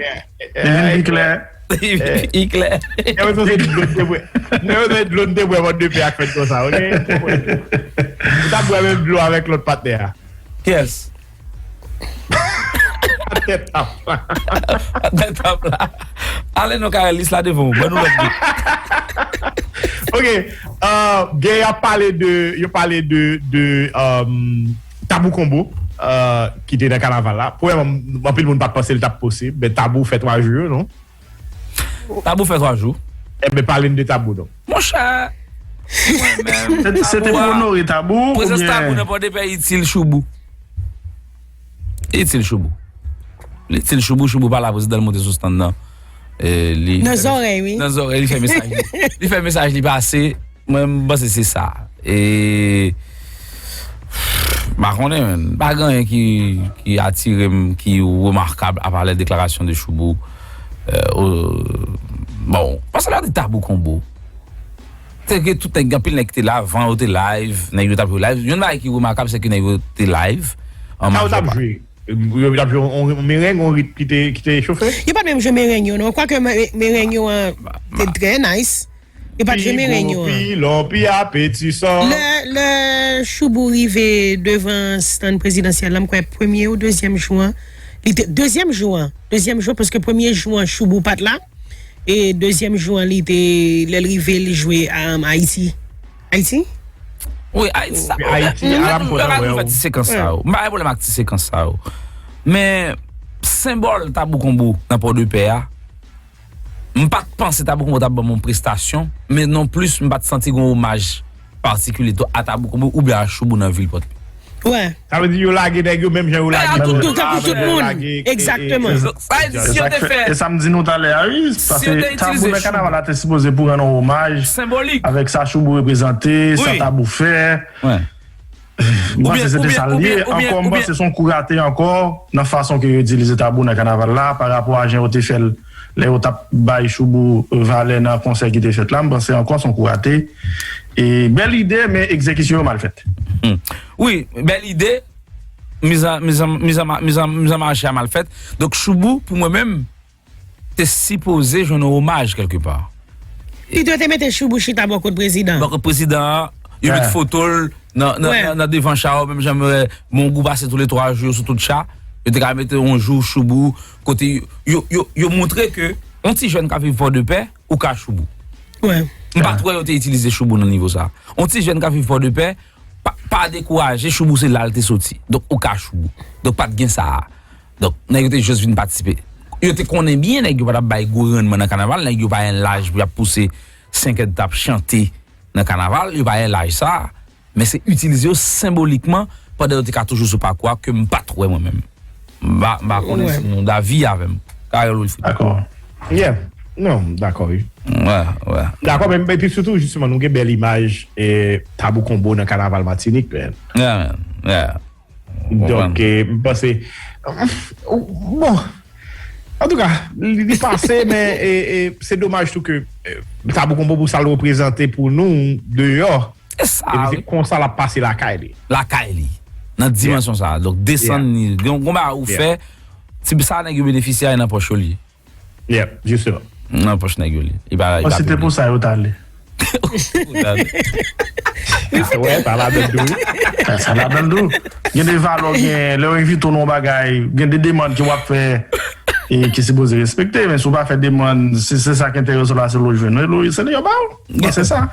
Li vin pi klè. Li vin pi klè. Nèg yo se dlo n te bwè. Nèg yo se dlo n te bwè, mòn de pè ak fèt konsa, ok? Ou t ap bwè menm dlo avèk lòt patnè a. Kiyès? Tèt ap la. Tèt ap la. Ale non, Carel, lis la devan w. Ban nou lòt de. Ok. Euh, gen, y ap pale de, yo pale de, de, euh, Tabou Konbo, euh, ki te nan kanaval la. Premyèman, anpil moun pa t panse l t ap posib, men Tabou fè twa jou yo, non? Tabou fè twa jou. Enben, pale n de Tabou, non? Monchè, Se te pou onore Tabou prezans Tabou oubyen nan Pòdepè itil Choubou. Itil Choubou. Itil Choubou, Choubou pa la, prezidan l monte sou stand nan. E, li Nan fè- zòrèy, wi. Nan zòrèy, li fè mesaj li. Li fè mesaj li pase. Mwen, m panse se sa. E. M pa konnen, menn. Pa gen anyen ki, ki atire m, ki remakab, apa lè deklarasyon de Choubou. Euh, o- bon, paske lè w di Tabou Konbo, se ke tout nèg, anpil nèg ki te la, avan yo te live, nèg yo t ap jwe live. Yon bagay ki remakab, se ke nèg yo te live. An Sa yo t ap majò jwe. Yo t ap jwe yon, yon mereng, yon rit ki te, ki te chofe? Yo pa t menm jwe mereng yo, non. Kwake me- mereng yo an te trè nice. Yo pa t jwe mereng yo an. Pi bon, pi long, pi apetisan. Lè, lè Choubou rive devan stand prezidansyèl la, m kwè premye ou dezyèm jou an, li te, dezyèm jou an, dezyèm jou an, paske premye jou an Choubou pa t la, e dezyèm jou an li te, lè l rive, li jwe um, Ayiti. Ayiti? Wi, Ayiti sa. Ayiti, Mwen Alam mwen Kontan, mwen wè, fè ti sekans sa yo. M pa gen pwoblèm ak ti sekans sa yo. Men, senbòl Tabou Konbo nan Pòdepè a, m pa t panse Tabou Konbo t ap ban m yon prestasyon, men non plis, m pa t santi gen yon omaj patikilye tou a Tabou Konbo oubyen a Choubou nan vil Pòdepè. Wè. Sa vle di yo lage nèg yo menm jan yo lage Tout, moun tout, sa, tout, tout yo moun. lage, e, e, Exactement. e, Donk, sa vle di, si yo te fè E sa m di nou talè a, wi. Si yo te Paske Tabou itilize nan Choubou. Kanaval la te sipoze pou rann yon omaj senbolik. Avèk sa Choubou reprezante, sa Wi. Tabou fè. Wè. M panse Oubyen- se te oubyen- sa l oubyen- ye. oubyen- Ankò, m oubyen- panse se yon kou rate ankò nan fason ke yo itilize Tabou nan Kanaval la pa rapò a jan yo te fè l lè yo t ap bay Choubou valè nan konsè ki te fèt la. M panse ankò se yon kou rate. E bèl ide, men egzekisyon yo mal fèt. Hmm. Wi, bèl ide. Mizan, mizan, mizan, mizan, mizan mache a mal fèt. Donk, Choubou, pou mwen menm, te sipoze jwenn yon omaj kèlkepa. Pito te mete Choubou chita bò kot prezidan. Donk, prezidan an, yo met Ah. foto l nan, nan, Wè. nan, nan devan cha yo, menm jan mwen, Mongou pase tou le twa jou sou tout cha. Yo te ka mete yon jou Choubou, kote yo, yo, yo montre ke yon ti jèn k ap viv Pòdepè, ou ka Choubou. Wè. M pa t wè yo te itilize Choubou nan nivo sa. Yon ti jèn k ap viv Pòdepè, pa, pa dekouraje, Choubou se la l te soti. Donk, ou ka Choubou. Donk, pa t gen sa a. Donk, nèg yo te jis vin patisipe. Yo te konnen byen nèg yo pa t ap bay gwo rannman nan kanaval, nèg yo pa gen laj pou y ap pouse senk èdtan ap chante nan kanaval, yo pa gen laj sa a. Men se itilize yo senbolikman pandan yo te ka toujou sou pakou a ke m pa t wè mwen menm. M pa, m pa konnen Wè. Si nou davi avè m. Carel Wilfrid. Dakò. Yeah. Non, m dakò, wi. Wè, wè. Dakò, men epi sitou, jisteman, nou gen bèl imaj e Tabou Konbo nan kanaval Matinik, men. Yeah, man. Yeah. Donk, e, m panse, bon, antouka, li, li pase, men e, e, se domaj tou ke e, Tabou Konbo pou sa l reprezante pou nou deyò, E sa, epi wi. Se konsa l ap pase lakay li. Lakay li. Nan dimansyon sa. Donk, desann li. Gen yon bagay ou Yeah. fè, ti sa nèg yo benefisye a nan pòch yo li. Yeah, jisteman. Nan pòch nèg yo li. Li pa, li Bon, pa se te piblik. Pou sa yo t ale. Wè, pa la de dou. Sa, sa ladan l tou. Gen de valè w gen, lè yo envite w nan yon bagay, gen de demann ke w ap fè e ki sipoze respekte, men si w pa fè demann, si se sa k enterese w la, se lè w jwenn, lè w, se lè yo ba w. Bon, se sa.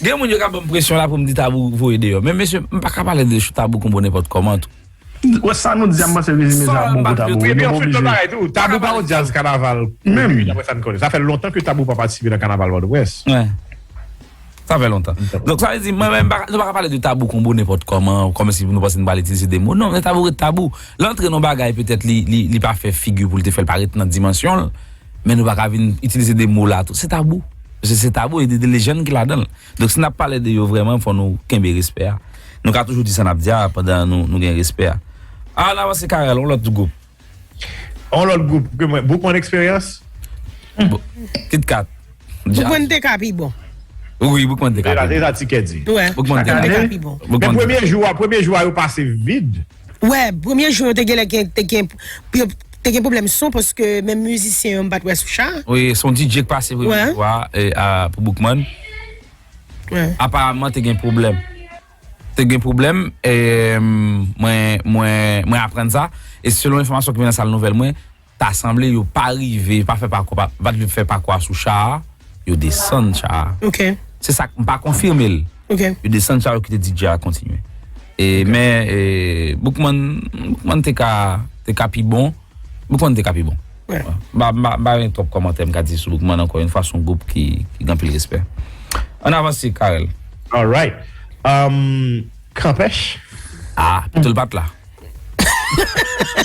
Gen moun yo ka ban m presyon la pou m di Tabou voye deyò. Men mesye, m pa ka pale de Tabou Konbo nenpòt kòman tou. Wè sa nou di a, m panse rezime sa bon pou Tabou. Epi Nou anfèt, oblije. Lòt bagay tou, Tabou pa yon djaz kanaval. Menm. Daprè sa n konnen. Sa fè lontan ke Tabou pa patisipe nan kanaval Pòtoprens. Wè. Sa fè lontan. Donk, sa vle di, mwen menm, pa- nou pa ka pale de Tabou Konbo nenpòt kòman, kòmansi nou panse nou pral itilize de mo. Non, men Tabou ret Tabou. L antre nan bagay, petèt, li, li, li pa fè figi pou l te fè l parèt nan dimansyon l, men nou pa ka vin itilize de mo la tou. Se Tabou. Se, se Tabou, e de, de lejann ki ladan l. Donk, si n ap pale de yo vrèman, fò nou kenbe respè a. Nou ka toujou di sa n ap di a, pandan nou, nou gen respè a. A, n avanse Carel, yon lòt gwoup. Yon lòt gwoup, ke mwen, Boukman Eksperyans. Kit Kat. Boukman te ka pi bon. Wi, Boukman te ka E la, pi e bon. La ti kè di. Wè. Boukman te ka Boukman te pi ka bon. pi bon. Men Boukman te premye jou a, premye jou a yo pase vid. Wè, premye jou yo te gen lè gen, te gen, yo te gen pwoblèm son paske menm mizisyen yo m pa t wè sou cha. Wi, se yon D J k pase premye Wè. Fwa e, a, pou Boukman. Wè. Aparaman te gen pwoblèm. Te gen pwoblèm, e, mwen, mwen, mwen aprann sa. E selon enfòmasyon ki vin nan sal nouvèl mwen, ta sanble yo pa rive, pa fè pakou, pa, pa t rive fè pakou a sou cha a, yo desann cha a. Ok. Se sa k m pa konfime l. Ok. Yo desann cha, yo kite D J a kontinye. E, men, e, Boukman, Boukman te ka, te ka pi bon. Boukman te ka pi bon. M pa, m pa, m pa gen twòp kòmantè m ka di sou Boukman ankò yon fwa, se yon gwoup ki, ki gen anpil respè. Ann avanse, Carel. Alright. Um, Kanpèch? Ah, pito l pa t la.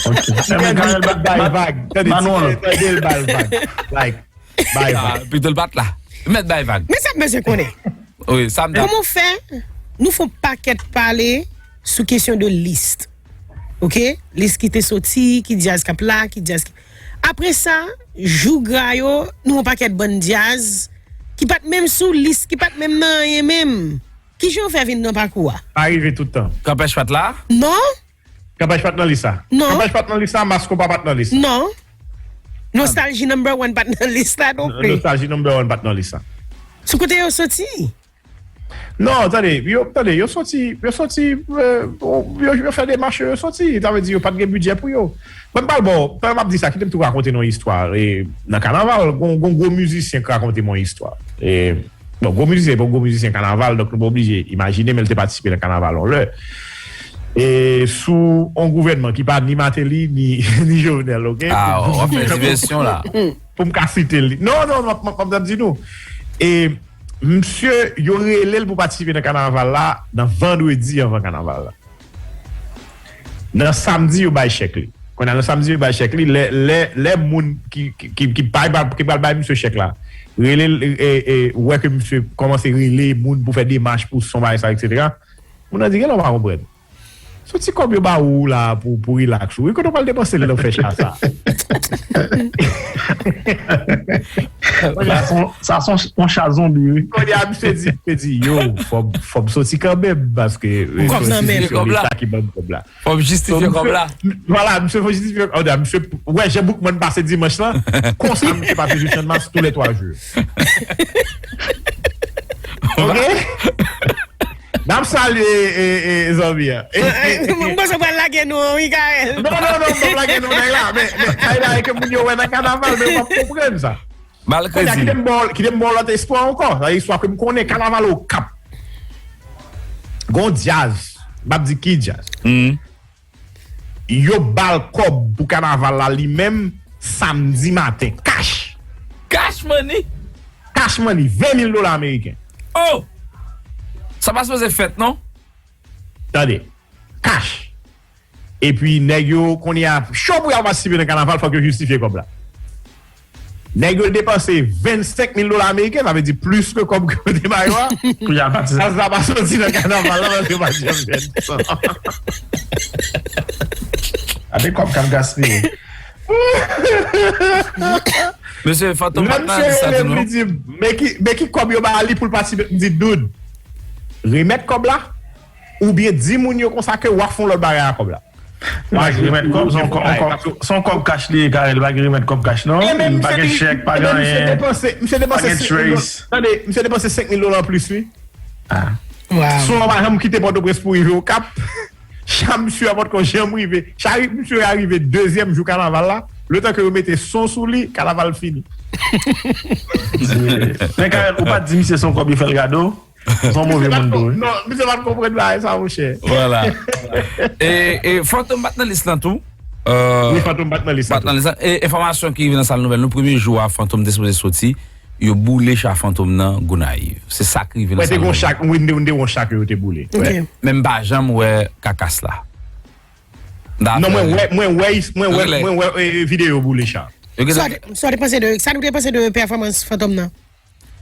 Ok. Li bay vag. Tande, tande l bay vag. Like, bay vag. Ah, pito l pa t la. Mèt bay vag. Men sa m bezwen konnen. Wi, sa m ta. Kòman w fè? Nou fè yon pakèt pale sou kesyon de lis. Oke? Lis ki te soti, ki djaz k ap la, ki djaz ki. Apre sa, jou gra yo, nou yon pakèt bann djaz ki pa t menm sou lis, ki pa t menm nan anyen menm. Kijan w fè vin nan pakou a? Pa rive tout tan. Kanpèch pa t la? Non. Kanpèch pa t nan lis la? Non. Kanpèch pa t nan lis la, Maskonpa pa t nan lis la. Non. Nostalgie number one pa t nan lis la non plis. Nostalgie number one pa t nan lis la. Sou kote yo soti? Non, tande, yo, tande, yo soti, yo soti, eh, yo, yo fè demach yo, yo soti. Sa vle di yo pa t gen bidjè pou yo. Mwen, m pral ba w, pandan m ap di sa, kite m tou rakonte nou yon istwa. E, nan kanaval, gon, gon gwo mizisyen k rakonte mwen yon istwa. E, bon, gwo mizisyen, pa gwo mizisyen kanaval, donk nou pa oblije imajine, men l te patisipe nan kanaval yon lè. E sou yon gouvènman ki pa ni Martelly, ni, ni Jovenel, oke? Ah, w ap fè divèsyon la. Pou m ka site l. Non, non, non, m ap, m ap, m ap di nou. E, Misye, yo rele l pou patisipe nan kanaval la, nan vandredi anvan kanaval la. Nan samdi, yo bay chèk li. Kounye a, nan samdi, yo bay chèk li. Lè, lè, lè moun ki, ki, ki, ki bay, ki pral bay misye chèk la, rele l, e, e, wè ke misye kòmanse rele moun pou fè demach pou son bagay sa, etsetera. Moun nan di, "Gen lè w pa konprann." Se ti kòb yo ba ou la pou, pou relax ou. Wi, kote w pral depanse l nan fè cha sa? Sa se yon, sa se yon, yon cha zonbi, wi. Kounye a, misye di, misye di, "Yo, fò, fò m soti kanmenm, paske, eh, se kòb la ki ban m kòb la." Fò m jistifye kòb la. Vwala, misye fò jistifye kòb la. Misye, wè, jan Boukman pase dimanch lan, konsa misye pase jou Channmas tou lè twa jou. Oke? N ap salye, e, e, zanmi an. E, e, e, m panse w pral lage nou an, wi, Carel. Non, non, non, m p ap lage nou nèg la, men, men, sa e bagay ke moun yo wè nan kanaval, men yo p ap konprann sa. Ba l kredi. Kounye a, kite m ba w, kite m ba w lòt espwa ankò. Sa e espwa ke m konnen, kanaval Okap. Gon djaz, m p ap di ki djaz. Yo ba l kòb pou kanaval la li menm samdi maten. Cash! Cash money? Cash money, ven mil dola ameriken. Oh! Sa pa sipoze fèt, non? Tande. Cash. Epi nèg yo, kounye a, cho pou y al patisipe nan kanaval, fòk yo jistifye kòb la. Nèg yo depanse vennsenk mil dola ameriken, sa vle di plis ke kòb ke yo te ba yo a. Pou y al patisipe. Sa, sa pa soti nan kanaval la, paske yo pa janm fè sa. Gade kòb k ap gaspiye. Mesye, Fantom pa t nan lis la tou, non? Li di, "Men ki, men ki kòb yo ba li pou l patisipe?" M di, "Dude, remèt kòb la, oubyen di moun yo konsa ke w ap fè yon lòt bagay ak kòb la." Li pa gen remèt kòb, se yon kòb, se yon kòb kach li ye, Carel, li pa gen remèt kòb kach, non. Li pa gen chèk, pa gen anyen, pa gen trace. Tande, misye depanse senk mil dola anplis, wi. Sou an pa janm kite Pòtoprens pou rive Okap. Cha misye a potko janm rive. Cha misye a rive dezyèm jou kanaval la. Letan ke yo mete son sou li, kanaval fini. Men Carel, ou pa t di misye se yon kòb yo fè l gado? Se yon move moun tou, wi. Non, misye pa t konprann bagay sa, monchè. Vwala. E, e Fantom pa t nan lis lan tou? Wi, Fantom pa t nan lis lan tou. E enfòmasyon ki rive nan sal nouvèl nou, premye jou a Fantom te sipoze soti, yo boule cha Fantom nan Gonayiv. Se sa k rive nan sal nouvèl. Mwen te gon cha, wi, m te, m te gon cha ke yo te boule. Men m pa janm wè kakas la. Non, mwen wè, mwen wè, mwen wè, mwen wè, e, videyo boule cha. Sa w te, sa w te panse de, sa nou te panse de pèfòmans Fantom nan?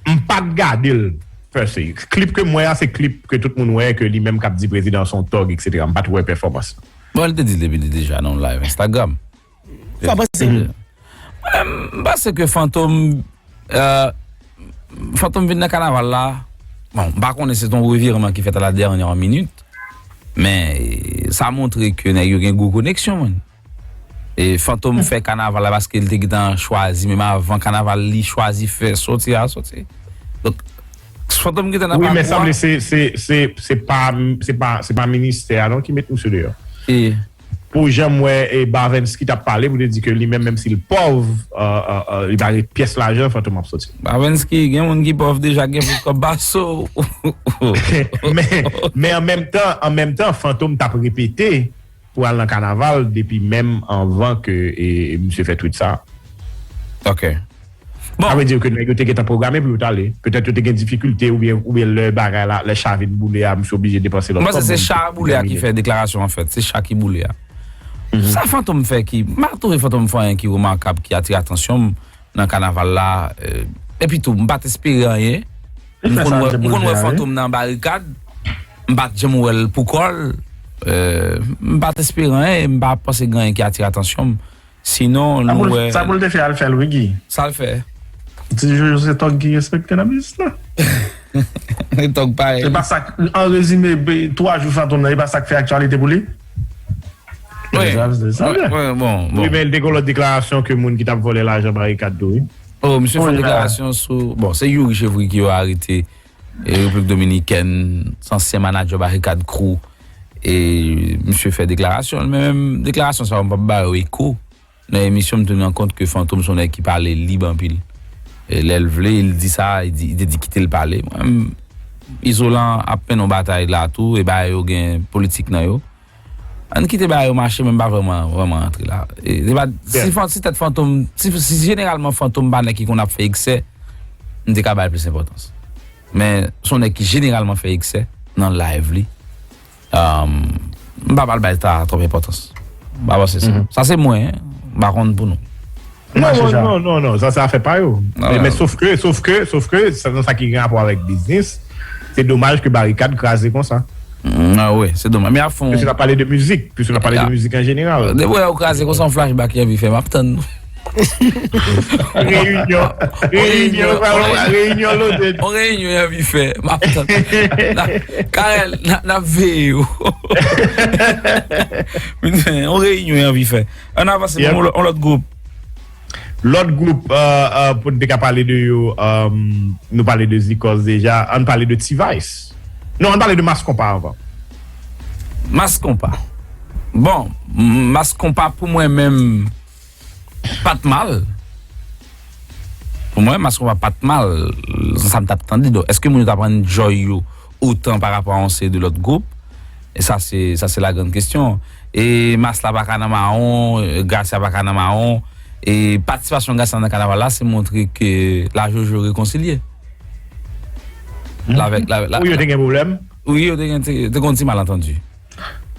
M pa t gade l, per se. Klip ke m wè a, se klip ke tout moun wè, ke li menm k ap di prezidan se yon tòg, etsetera. M pa t wè pèfòmans. Bon, li te di l depi deja nan yon live Instagram. Sa w panse? Mwen, m panse ke Fantom, euh, Fantom vin nan kanaval la. Bon, m pa konnen si se yon revirman ki fèt a la dènyè minit, men, e, sa montre ke nèg yo gen gwo koneksyon, man. E Fantom fè kanaval la paske li te gentan chwazi, menm avan kanaval li chwazi fè sòti a sòti. Donk, Fantom gentan nan pakou a. Wi, men sanble se, se, se, se pa, se pa, se pa ministè a non ki met misye deyò. E pou jan m wè e Bavenski t ap pale, pou te di ke li menm, menm si l pòv, euh, euh, euh, li pa gen pyès lajan, Fantom ap soti. Bavenski, gen moun ki pòv deja, gen plis kòb pase w. Men, men an menm tan, an menm tan, Fantom t ap repete pou al nan kanaval depi menm anvan ke e, e misye fè tweet sa. Ok. Bon. Sa vle di ke nèg yo te gentan pwograme pou yo t ale. Petèt yo te gen difikilte oubyen, oubyen lè bagay la, lè cha vin boule a, misye oblije depanse lòt kòb. Mwen panse se cha a boule a ki fè deklarasyon an fèt. Se cha ki boule a. Sa Fantom fè ki, m pa twouve Fantom fè anyen ki remakab, ki atire atansyon m nan kanaval la. Euh, epi tou, m pa t espere anyen. M konn wè, m konn wè Fantom nan barikad. M pa t janm wè l pou kò l. Euh, m pa t espere anyen, m pa panse gen anyen ki atire atansyon m. Sinon, nou wè. Sa pou l te fè al fè l, wi, Guy. Sa l fè? Ti Jojo se tòg ki respekte nan biznis la. Tòg parèy. Se pa sa k, an rezime, twa jou Fantom nan, e pa sa k fè aktyalite pou li? Wi, wi, bon, bon. Wi, men l te gen lòt deklarasyon ke moun ki t ap vòlè lajan barikad tou, wi. Oh, misye fè yon deklarasyon sou, bon, se Youri Chevry ki yo arete e Repiblik Dominikèn, se ansyen manadjè Barikad Crew, e misye fè deklarasyon l, men menm deklarasyon sa yo, m p ap ba yo eko. Nan emisyon, m te rann kont ke Fantom se yon nèg ki pale lib anpil. E lè l vle, li di sa, li di, li te di kite l pale. Mwen menm, Izolan ap mennen yon batay la tou, e bagay yo gen politik nan yo. Ann kite bagay yo mache, men m pa vrèman, vrèman antre la. E, se pa, si, si tèt Fantom, si, si jeneralman Fantom pa nèg ki konn ap fè eksè, m te ka ba l plis enpòtans. Men, se yon nèg ki jeneralman fè eksè nan live li. Um, m pa pral bay sa twòp enpòtans. M pa panse sa. Sa se mwen, hein. M pa konn pou nou. Non, non, non, non, sa se afè pa yo. Men, men sof ke, sof ke, sof ke, sa, sa ki gen rapò avèk biznis, se domaj ke Barikad kraze konsa. Ah wi, se domaj. Men a fon. Piske n ap pale de mizik, piske n ap pale de mizik an jeneral. Depi w wè yo kraze konsa, yon flashback, anvi fè, m ap tann nou. Reyinyon. Reyinyon, reyinyon loaded. On reyinyon anvi fè. M ap tann. Karèl, n ap veye yo. On reyinyon anvi fè. Ann avanse, bon, on lòt gwoup. Lòt gwoup, euh, euh, pou n te ka pale de yo, euh, nou pale de Zikòs deja, ann pale de T-Vice. Non, ann pale de Mass Konpa anvan. Mass Konpa. Bon, Mass Konpa pou mwen menm, pa t mal. Pou mwen, Mass Konpa pa t mal. Sa m t ap tande. Donk, èske moun yo t ap enjoy yo otan pa rapò a yon seri de lòt gwoup? E sa se, sa se la grande question. E Mass la pa ka nan mawon, Gracia pa ka nan mawon. E patisipasyon Gracia nan kanaval la, se montre ke la Jojo rekonsilye. Lavèk, lavèk, la, wi, yo te gen pwoblèm. Wi, yo te gen, te, te gen yon ti malantandi.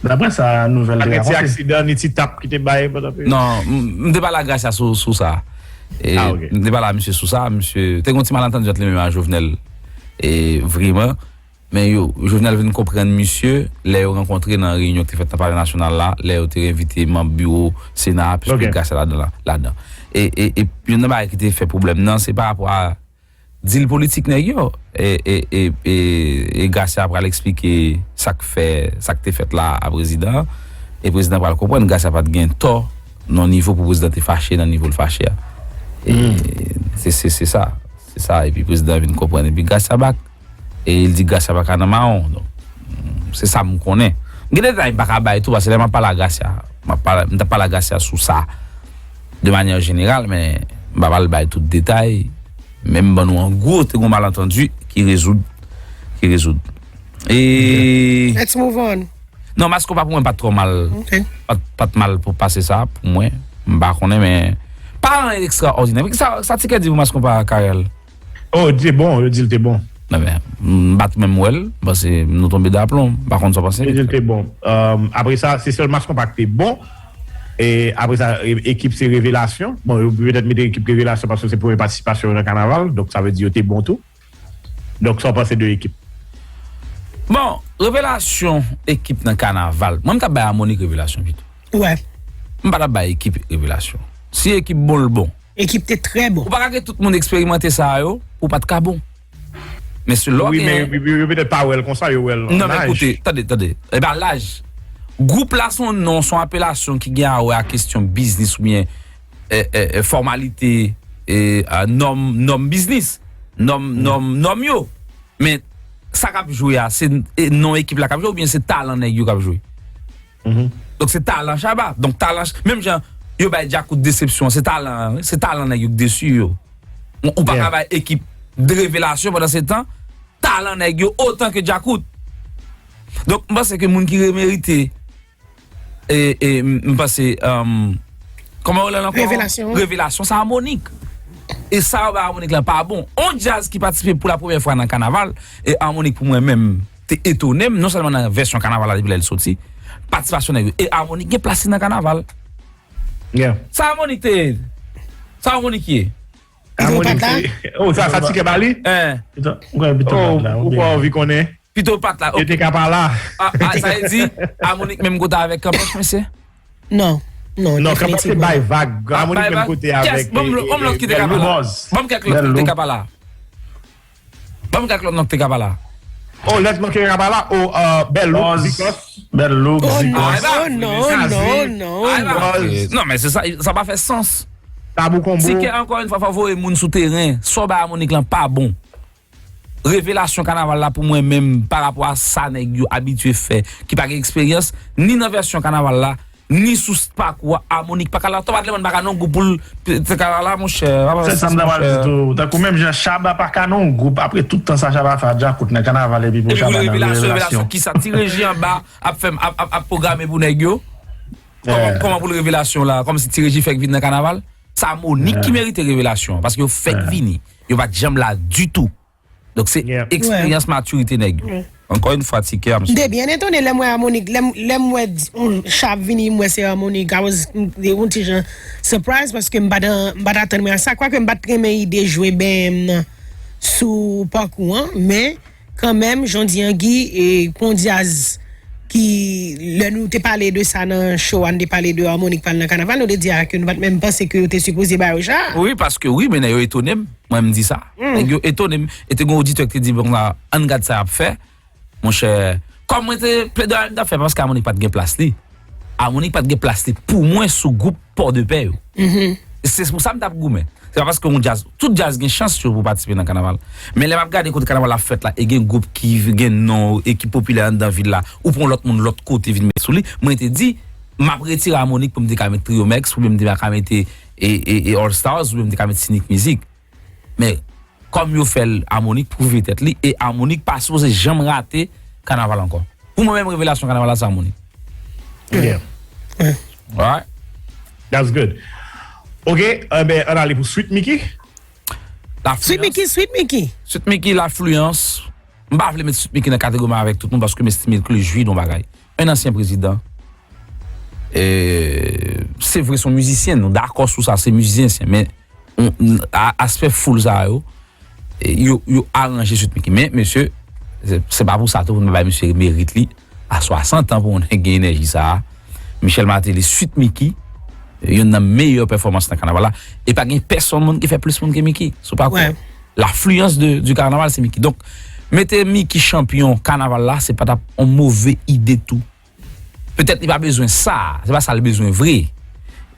Daprè sa nouvèl te rapòte. Malgre ti aksidan, ni ti tap ki te bay pandan peryòd. Non, m, m te pale a Gracia sou, sou sa. E, ah, ok. M te pale a misye sou sa, misye te gen yon ti malantandi ant li menm a Jovenel. E, vreman. Men yo, Jovenel vin konprann misye, lè yo rankontre nan reyinyon ki te fèt nan Palè Nasyonal la, lè yo te envite manm biwo Sena a, piske Gracia ladan la, ladan. E, e, e youn nan bagay ki te fè pwoblèm nan, se pa rapò a dil politik nèg yo. E, e, e, e, e Gracia pral eksplike sa k fè, sa k te fèt la a prezidan an. E prezidan pral konprann Gracia pa t gen tò nan nivo pou prezidan te fache, nan nivo l fache a. E se, se, se sa. Se sa. Epi prezidan vin konprann. Epi Gracia back. E li di Gracia pa ka nan mawon. Donk, se sa m konnen. Gen detay m pa ka bay tou, paske lè m ap pale a Gracia, m ap pale, m t ap pale a Gracia sou sa de manyè jeneral, men m pa pral bay tout detay. Men m ban nou an gwo, te gen yon malantandi ki rezoud, ki rezoud. E let's move on. Non, Mass Konpa pou mwen pa t twò mal. Ok. Pa t, pa t mal pou pase sa, pou mwen. M pa konnen, men pa anyen ekstraòdinè. Men sa, sa Ticket di pou Mass Konpa, Carel? Oh, li te bon, yo di l te bon. Ebyen, m pa t menm wè l, m panse nou tonbe daplon, m pa konn sa w panse. Yo di l te bon. Euh, apre sa, se sèl Mass Konpa ki te bon. E apre sa, e, ekip se revelasyon. Bon, yo petèt mete ekip revelasyon paske se premye patisipasyon yo nan kanaval, donk sa vle di yo te bon tou. Donk, sa w panse de ekip? Bon, revelasyon ekip nan kanaval. Mwen, m t ap bay Harmonik revelasyon pito. Wè. M pa t ap bay ekip revelasyon. Si ekip bon, l bon. Ekip te trè bon. Ou pa ka gen tout moun eksperimante sa yo, ou pa t ka bon. Men se lè w gen. Wi, men yo, yo, yo petèt pa wè l konsa, yo wè l an laj. Non, men koute, tande, tande. E pa laj. Gwoup la, se yon non, se yon apelasyon ki gen a wè a kesyon biznis oubyen, e, e, e, fòmalite, e, a, nòm, nòm biznis. Nòm, nòm, nòm yo. Men sa k ap jwe a, se, e, non ekip la k ap jwe oubyen se talan nèg yo k ap jwe? Donk se talan Shabba. Donk talan, menm jan yo bay Djakout desepsyon, se talan, se talan nèg yo ki desi yo. Ou pa ka bay ekip de revelasyon pandan se tan, talan nèg yo otan ke Djakout. Donk m panse ke moun ki remerite e, e m panse, um, kòman yo rele l ankò? Revelasyon. Revelasyon, se Harmonik. E sa yo bay Harmonik lan pa bon. On djaz ki patisipe pou la premyè fwa nan kanaval, e Harmonik pou mwen menm te etone m, non sèlman nan vèsyon kanaval la depi lè l soti, patisipasyon nèg yo. E Harmonik gen plas li nan kanaval. Sa Harmonik te ye? Sa Harmonik ye? Pito pat la? Oh, sa, sa ti kè ba li? Hein. Pito, ou kwè pito pat la? Ou pa anvi konnen? Pito pat la. Yo te ka pa la. Ah, ah, sa vle di, Harmonik menm kote avèk Kanpèch, mesye? Non, non, Non, Kanpèch te bay vag. Harmonik menm kote avèk. Ban m lòt ki te ka pa la. Ban m kèk lòt ki te ka pa la. Ban m kèk lòt non ki te ka pa la. Oh, lèt non ki te ka pa la. Oh, Bèl Louk, Zikòs. Bèl Louk, Oh Zikòs. non, non, non, non, non. Non, men se sa, sa pa fè sans. Tabou Konbo. Ti kè ankò yon fwa fò voye moun sou teren. Sa w bay Harmonik lan pa bon. Revelasyon kanaval la pou mwen menm pa rapò a sa nèg yo abitye fè, ki pa gen eksperyans ni nan vèsyon kanaval la, ni sou pakou a. Harmonik pa ka la, Tonba Clement pa ka nan gwoup pou l te ka la monchè. Se sa m ta pral di tou. Tankou menm jan Shabba pa ka nan gwoup, apre tout tan sa Shabba fè a Djakout nan kanaval epi pou Shabba nan revelasyon. Kisa Ti Reji anba ap fè ap, ap, ap pwograme pou nèg yo? Kòman pou l revelasyon la? Kòmsi Ti Reji fèk vin nan kanaval? Sa Harmonik ki merite revelasyon paske yo fèk vini. Yo pa t janm la ditou. Donk se eksperyans matirite nèg yo. Ankò yon fwa ti kè a m. M te byen etone lè m wè Harmonik, lè m wè Shabba vini, m wè se Harmonik. I was yon ti jan surprise paske m pa t atann mwen a sa. Kwake m pa t renmen ide jwe bèm nan sou pakou an, men kanmenm, jan w di Angy, e, pou yon djaz ki, lè nou te pale de sa nan show a, nou te pale de Harmonik pa al nan kanaval, nou te di a ke nou pa t menm panse ke yo te sipoze ba yo sa. Wi, paske wi, men nèg yo etone m. Mwen, m di sa. Nèg yo etone m. E te gen oditè ki te di, bon, la, ann gad sa y ap fè. Monchè, kòm mwen te plede al nan fè, paske Harmonik pa t gen plas li. Harmonik pa t gen plas li pou mwen sou gwoup Pòdepè yo. Se pou sa m t ap goumen. Se pa paske yon djaz, tout djaz gen chans yo pou patisipe nan kanaval. Men lè m ap gade kote kanaval la ap fèt la, e gen gwoup ki gen non e ki popilè anndan vil la, ou pran lòt moun lòt kote vin met sou li. Mwen te di, m ap retire Harmonik pou m te ka met Trio Mèks, oubyen m te ka mete e, e, e All Stars, oubyen m te ka met Sinik Mizik. Men, kòm yo fè l Harmonik pwouve tèt li, e Harmonik pa sipoze janm rate kanaval ankò. Pou mwen menm, revelasyon kanaval la, se Harmonik. Yeah. Alright. That's good. Ok, enben, ann ale pou Sweet Micky. Sweet Micky, Sweet Micky. Sweet Micky, Lafliyans. M pa vle met Sweet Micky nan kategori m avèk tout moun paske m estime ke li jwi de yon bagay. Un ansyen prezidan. E, se vre, se yon mizisyen, nou dakò sou sa, se mizisyen, men on, a, aspè foul sa yo, e, yo, yo aranje Sweet Micky. Men, mesye, se, se pa pou sa tou pou nou bay misye merit li. A swasant an pou yon nèg gen enèji sa a. Michel Martelly, Sweet Micky, youn nan meyè pèfòmans nan kanaval la. E pa gen pèsonn moun ki fè plis moun ke Micky. Sou pakou. Lafliyans de, du carnaval, se Micky. Donk, mete Micky chanpyon kanaval la, se pa t ap yon move ide tou. Petèt li pa bezwen sa, se pa sa l bezwen vre.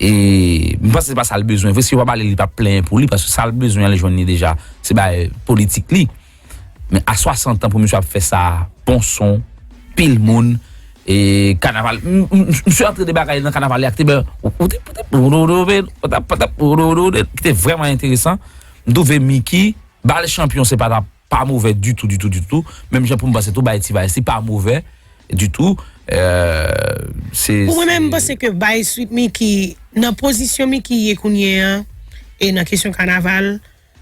E m panse se pa sa l bezwen vre. Si yo pa ba li, li p ap plenyen pou li, paske sa l bezwen, li jwenn li deja. Se bagay politik li. Men a swasant an pou misye ap fè sa, bon son, pil moun, e kanaval. M, m, m, misye antre de bagay nan kanaval, li ak te ben, ou, ou te, ou te, ou te, ou te, ou te, ou te, ou te, ou te, ki te vrèman enteresan. M twouve Micky, ba l chanpyon, se pa ta, pa move ditou, ditou, ditou. Menm jan pou m panse tou, bay T-Vice, li pa move ditou. Euh, se, Pou mwen menm, m se- panse ke bay Sweet Micky, nan pozisyon Micky ye kounye a, e nan kesyon kanaval,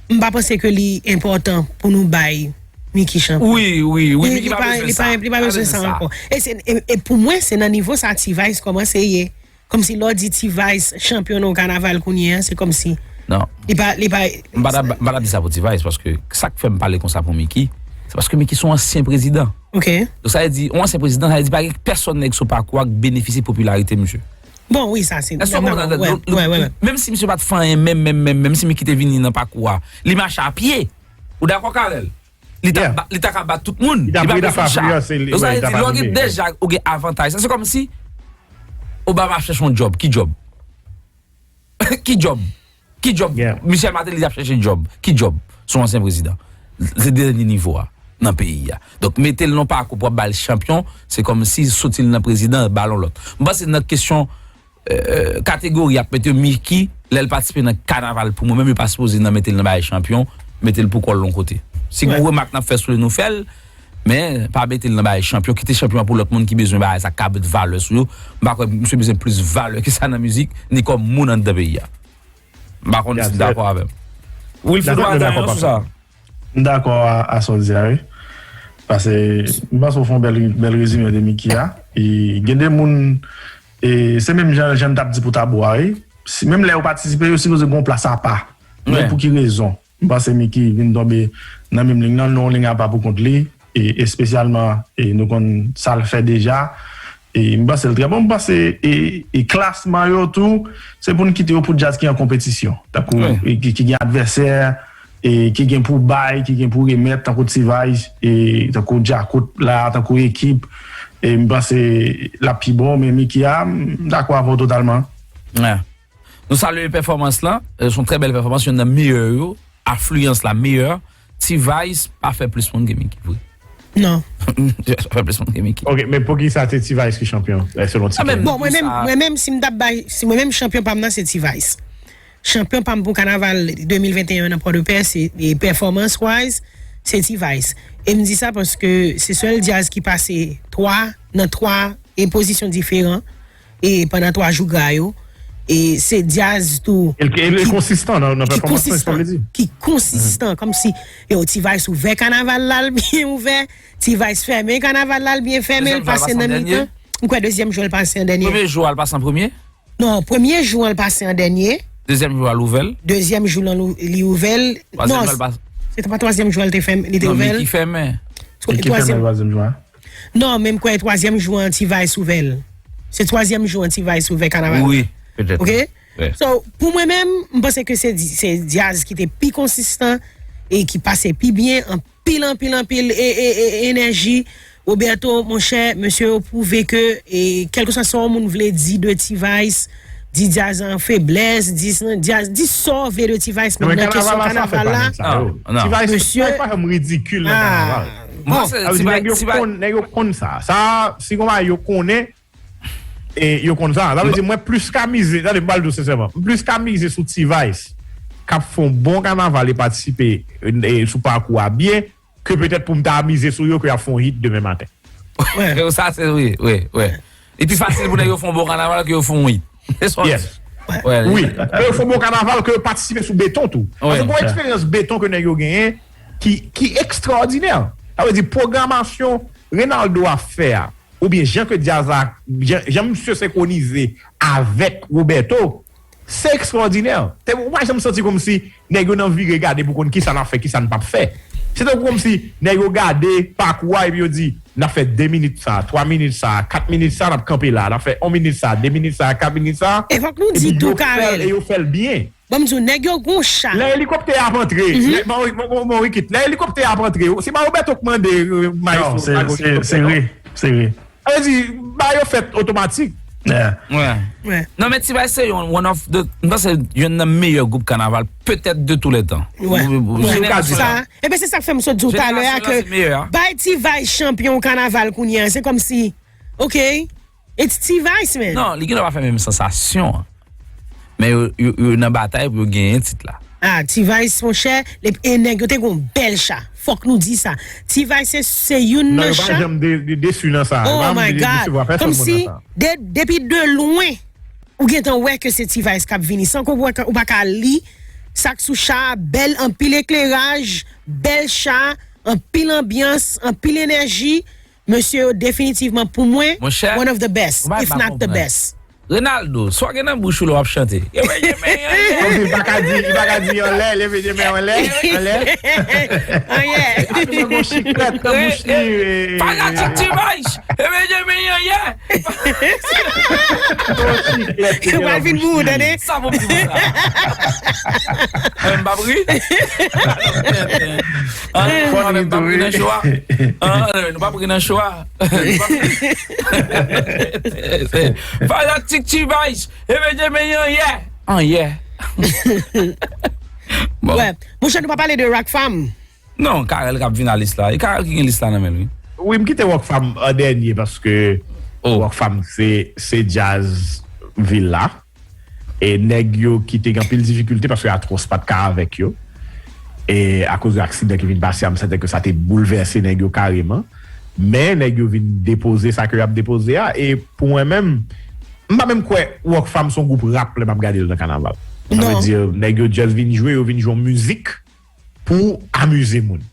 m pa panse ke li enpòtan pou nou bay Micky chanpyon. Wi, wi, wi, Li, Micky li pa pa, bezwen li pa, sa. li pa bezwen sa ankò. E, se- e, e pou mwen, se nan nivo sa T-Vice kòmanse ye. Kòmsi lè w di T-Vice chanpyon nan yon kanaval kounye a, se kòmsi. Non. Li pa, li pa. M pa ta, m pa ta di sa pou T-Vice, paske sa k fè m pale konsa pou Micky, se paske Micky se yon ansyen prezidan. Ok. Donk, sa vle di, yon ansyen prezidan, sa vle di pa gen pèsonn nèg sou pakou a k benefisye popilarite misye. Bon, wi, sa se. Èske w konprann? Wè, wè, wè. Menm si misye pa t fè anyen, menm, menm, menm, menm si Micky te vini nan pakou a, li mache a pye. Ou dakò, Carel? Li ta, ba- li ta ka bat tout moun. Li ta, Li pa li ta bezwen fè sa. afliyans, li, Donk, sa li vle ta di, pa lè w gen vini. Deja ou gen avantaj sa. Se kòmsi Obama ap chèche yon djòb. Ki djòb? Ki djòb? Ki djòb Yeah. Michel Martelly ap chèche djòb? Ki djòb? Se yon ansyen prezidan. Se dènye nivo a. nan peyi a. Donk, mete l nan pakou pou ap ba l chanpyon, se kòmsi soti l nan prezidan, ba l yon lòt. M panse nan kesyon, euh, kategori ap mete Mickey, lè l patisipe nan kanaval pou mwen menm, yo pa sipoze nan mete l nan bagay chanpyon, mete l pou kò l yon kote. Si gen remak n ap fè sou li, nou fè l, men pa mete l nan bagay chanpyon, kite chanpyon an pou lòt moun ki bezwen bagay sa, k ka met valè sou yo. M pa kwè misye bezwen plis valè ke sa nan mizik, ni kòm moun anndan peyi a. M pa konn si w dakò avè m. Wilfredo, w pa gen yon sou sa? M dakò a, a sa w di a, wi. Paske m panse w fè yon bèl, bèl rezime de Mickey a. E gen de moun, e se menm jan, jan m t ap di pou Tabou a, wi. Si, menm lè yo patisipe, yo sipoze gen yon plas apa. Men pou ki rezon? M panse Mickey vin tonbe nan menm liy nan, nan yon liy apa pou kont li, e espesyalman, e nou konn sa l fè deja. E m panse l trè bon. M panse, e, e klasman yo tou, se pou n kite yo pou djaz ki an konpetisyon. Tankou, e, ki, ki gen advèsè, e, ki gen pou bay, ki gen pou remèt, tankou T-Vice, e, tankou Djakout la, tankou Ekip. E m panse l ap pi bon, men Mickey a, m dakò avè w totalman. Nou salye pèfòmans lan, se yon trè bèl pèfòmans, youn nan meyè yo, afliyans la meyè. T-Vice pa fè plis moun ke Mickey, vre. Non. Pa fè plis moun ke Mickey. Ok, men poukisa se T-Vice ki chanpyon, eh, selon Tiken? Bon, mwen menm, mwen menm, si m t ap bay, si mwen menm chanpyon pa m nan, se T-Vice. Chanpyon pa m pou kanaval de mil venteyen nan Pòdepè, se, e, performance wise, se T-Vice. E m di sa paske se sèl djaz ki pase twa, nan twa, e, pozisyon diferan, e, pandan twa jou gra yo. E se djaz tou. E l, e l konsistan nan, nan pèfòmans lan, sa vle di. Ki konsistan, kòmsi, yo, T-Vice ouvè kanaval la, l byen ouvè, T-Vice fèmen kanaval la, l byen fèmen, l pase nan mitan. M kwè dezyèm jou a l pase an dènye. Premye jou a l pase an premye? Non, premye jou an l pase an dènye. Dezyèm jou a l ouvè l? Dezyèm jou lan li ouvè l. Non, se te pa twazyèm jou a l te fèmen, li te ouvè l. Mickey fèmen. Twazyèm jou a. Non, men m kwè twazyèm jou an T-Vice ouvè l. Se twazyèm jou an T-Vice ouvè kanaval. Wi, petèt. Ok? So, pou mwen menm, m panse ke se, se djaz ki te pi konsistan e ki pase pi byen, anpil, anpil, anpil e, e, e, enèji. Roberto, monchè, mesye yo pwouve ke, e, kèlkeswa sa yon moun vle di de T-Vice, di djaz an feblès, di, di, di sa w vle de T-Vice, men nan kesyon kanaval la, mesye, pa janm ridikil nan kanaval. Bon, sa vle di nèg yo konn, nèg yo konn sa. Sa, si gon bagay yo konnen, e yo konn sa. Sa vle di mwen plis ka mize, tande, m pral di w sensèman, m plis ka mize sou T-Vice k ap fè yon bon kanaval e patisipe, e, sou pakou a byen, ke petèt pou m ta mize sou yo ke y ap fè yon hit demen maten. Sa se, wi, wi, wi. Li pi fasil pou nèg yo fè yon bon kanaval ke yo fè yon hit. Yes. Wi. Ke yo fè yon bon kanaval, ke yo patisipe sou beton tou. Paske gon eksperyans beton ke nèg yo genyen ki, ki ekstraòdinè. Sa vle di pwogramasyon Reynaldo ap fè a, oubyen jan ke djaz la, jan, jan misye senkwonize avèk Roberto, se ekstraòdinè. Te, ou pa janm santi kòmsi nèg yo nan vire gade pou konn kisa n ap fè, kisa n p ap fè. Se tankou kòmsi nèg yo gade pakou a epi yo di, n ap fè de minit sa, twa minit sa, kat minit sa, n ap kanpe la, n ap fè yon minit sa, de minit sa, kat minit sa. E fòk nou di tou, Carel, e yo fè l byen. Ban m di w, nèg yo gon cha. Lè elikoptè a ap antre, lè, bon, bon, bon, bon, Ricky, lè elikoptè a ap antre, se pa Roberto k mande, euh, maestro, non, se, se, se vre, se vre. Sa vle di, bagay yo fèt otomatik. Yeah. Wi. Non, men T-Vice se yon, one of the, m panse youn nan meyè gwoup kanaval, petèt de tous les temps. Wi. Jenerasyon sa, sa. Ebyen, se sa k fè m sot di w talè a ke bay T-Vice chanpyon kanaval kounye a, se kòmsi, ok, it's T-Vice, man. Non, li gendwa pa fè menm sansasyon an. Men yo, yo, yo nan batay pou yo genyen tit la. Ah, T-Vice, monchè, e nèg yo te gon bèl cha. Fòk nou di sa. T-Vice se, se youn nan cha. Non, yo pa janm de, de, desi nan sa. Oh my God. Kòmsi, de, depi de lwen, ou gentan wè ke se T-Vice k ap vini. San ke ou pa ka, ou pa ka li sa k sou cha a, bèl, anpil ekleraj, bèl cha, anpil anbyans, anpil enèji. Mesye yo definitivman pou mwen, one of the best, if not the best. Reynaldo, sa w gen nan bouch ou lè w ap chante? Kòmsi li pa ka di, li pa ka di anlè, leve de men anlè, anlè. Anlè. Ap di mwen gon chiklèt nan bouch li. Fanatik T-Vice, leve de men anlè. Gon chiklèt ki gen nan bouch li. Ou pral vin mou, tande? Sa pou m di pou sa. Mwen m p ap ri. Ah, nou p ap ri nan show a. Ah, nou p ap ri nan show a. Fanatik T-Vice, leve de men anlè. Anlè. Bon. Wè, monchè, nou pa pale de Rockfam. Non, Carel k ap vin a lis la. E Carel ki gen lis la nan men l, wi. Wi, m kite Rockfam an dènye paske Rockfam se, se djaz vil la. E nèg yo ki te gen anpil difikilte paske Atwòs pa t ka avèk yo. E akoz de aksidan ki vin pase a, m santi ke sa te boulvèse nèg yo kareman. Men nèg yo vin depoze sa ke y ap depoze a. E pou mwen menm, m pa menm kwè Rockfam se yon gwoup rap lè m ap gade yo nan kanaval. Sa vle di, nèg yo just vin jwe, yo vin jwe yon mizik pou amize moun.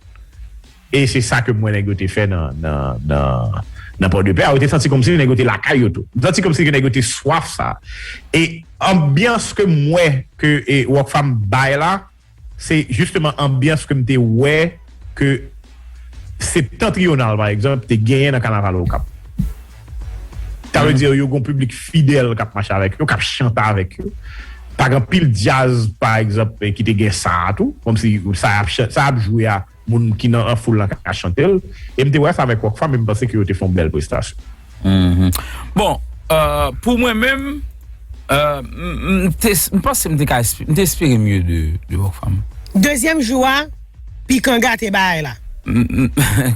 E se sa ke m wè nèg yo te fè nan, nan, nan, nan Pòdepè a. Ou te santi kòmsi nèg yo te lakay yo tou. M santi kòmsi ke nèg yo te swaf sa. E anbyans ke m wè ke e, Rockfam bay la, se jisteman anbyans ke m te wè ke Septentrional, pa egzanp, te genyen nan kanaval Okap. Sa vle di yo gen yon piblik fidèl k ap mache avèk yo, k ap chante avèk yo. Pa gen anpil djaz, pa egzanp, ki te gen sa a tou. Kòmsi sa y ap, sa y ap jwe a, moun ki nan an foul lan ka chante l. E m te wè sa avèk Rockfam, e m panse ke yo te fè yon bèl prestasyon. Bon, euh, pou mwen menm, euh, m, m te, m panse m te ka esp- m te espere mye de, de Rockfam. Dezyèm jou a, Pikan gate bagay la.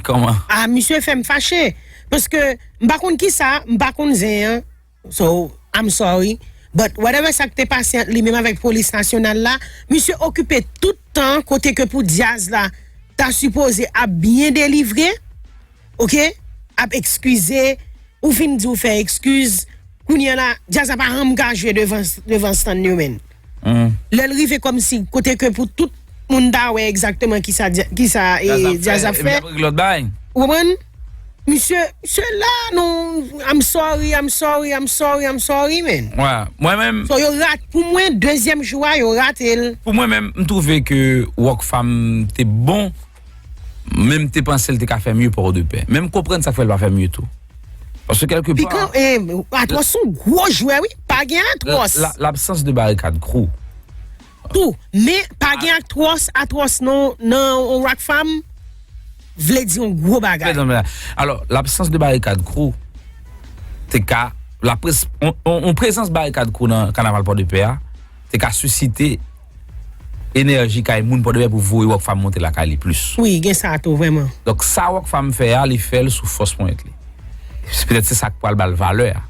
Kòman? Ah, misye fè m fache. Paske m pa konn kisa, m pa konn zen an. So, I'm sorry. But whatever sa k te pase ant li menm avèk polis nasyonal la, misye okipe tout tan kote ke pou djaz la ta sipoze ap byen delivre, oke? Ap ekskize, ou fin di w fè ekskiz, kounye a la, djaz la pa janm ka jwe devan, devan stann yo, menn. Lè l rive kòmsi kote ke pou tout moun ta wè egzakteman kisa dya- kisa e djaz ap fè. Ou konprann? Misye, misye la non, I'm sorry, I'm sorry, I'm sorry, I'm sorry, man. Mwen menm. So yo rat, pou mwen, dezyèm jou a, yo rate l. Pou mwen menm, m twouve ke Rockfam te bon, men m te panse l te ka fè mye Pòdepè. Men m konprann sa k fè l pa fè mye tou. Paske kèlke pa. Pikan, eh, Atwòs se yon gwo jwè, wi. Pa gen Atwòs. L absans de barikad crew. Tou, men pa gen Atwòs, Atwòs nan, nan yon Rockfam, vle di yon gwo bagay. Alò, labsans de Barikad Crew te ka, la pres, on, on, on prezans Barikad Crew nan kanaval Pòdepè a, te ka sisite enèji kay moun Pòdepè pou voye Rockfam monte lakay li plis. Wi, gen sa tou, vrèman. Donk, sa Rockfam fè a, li fè l sou fòs ponyèt li. Petèt se sa k pral ba l valè a.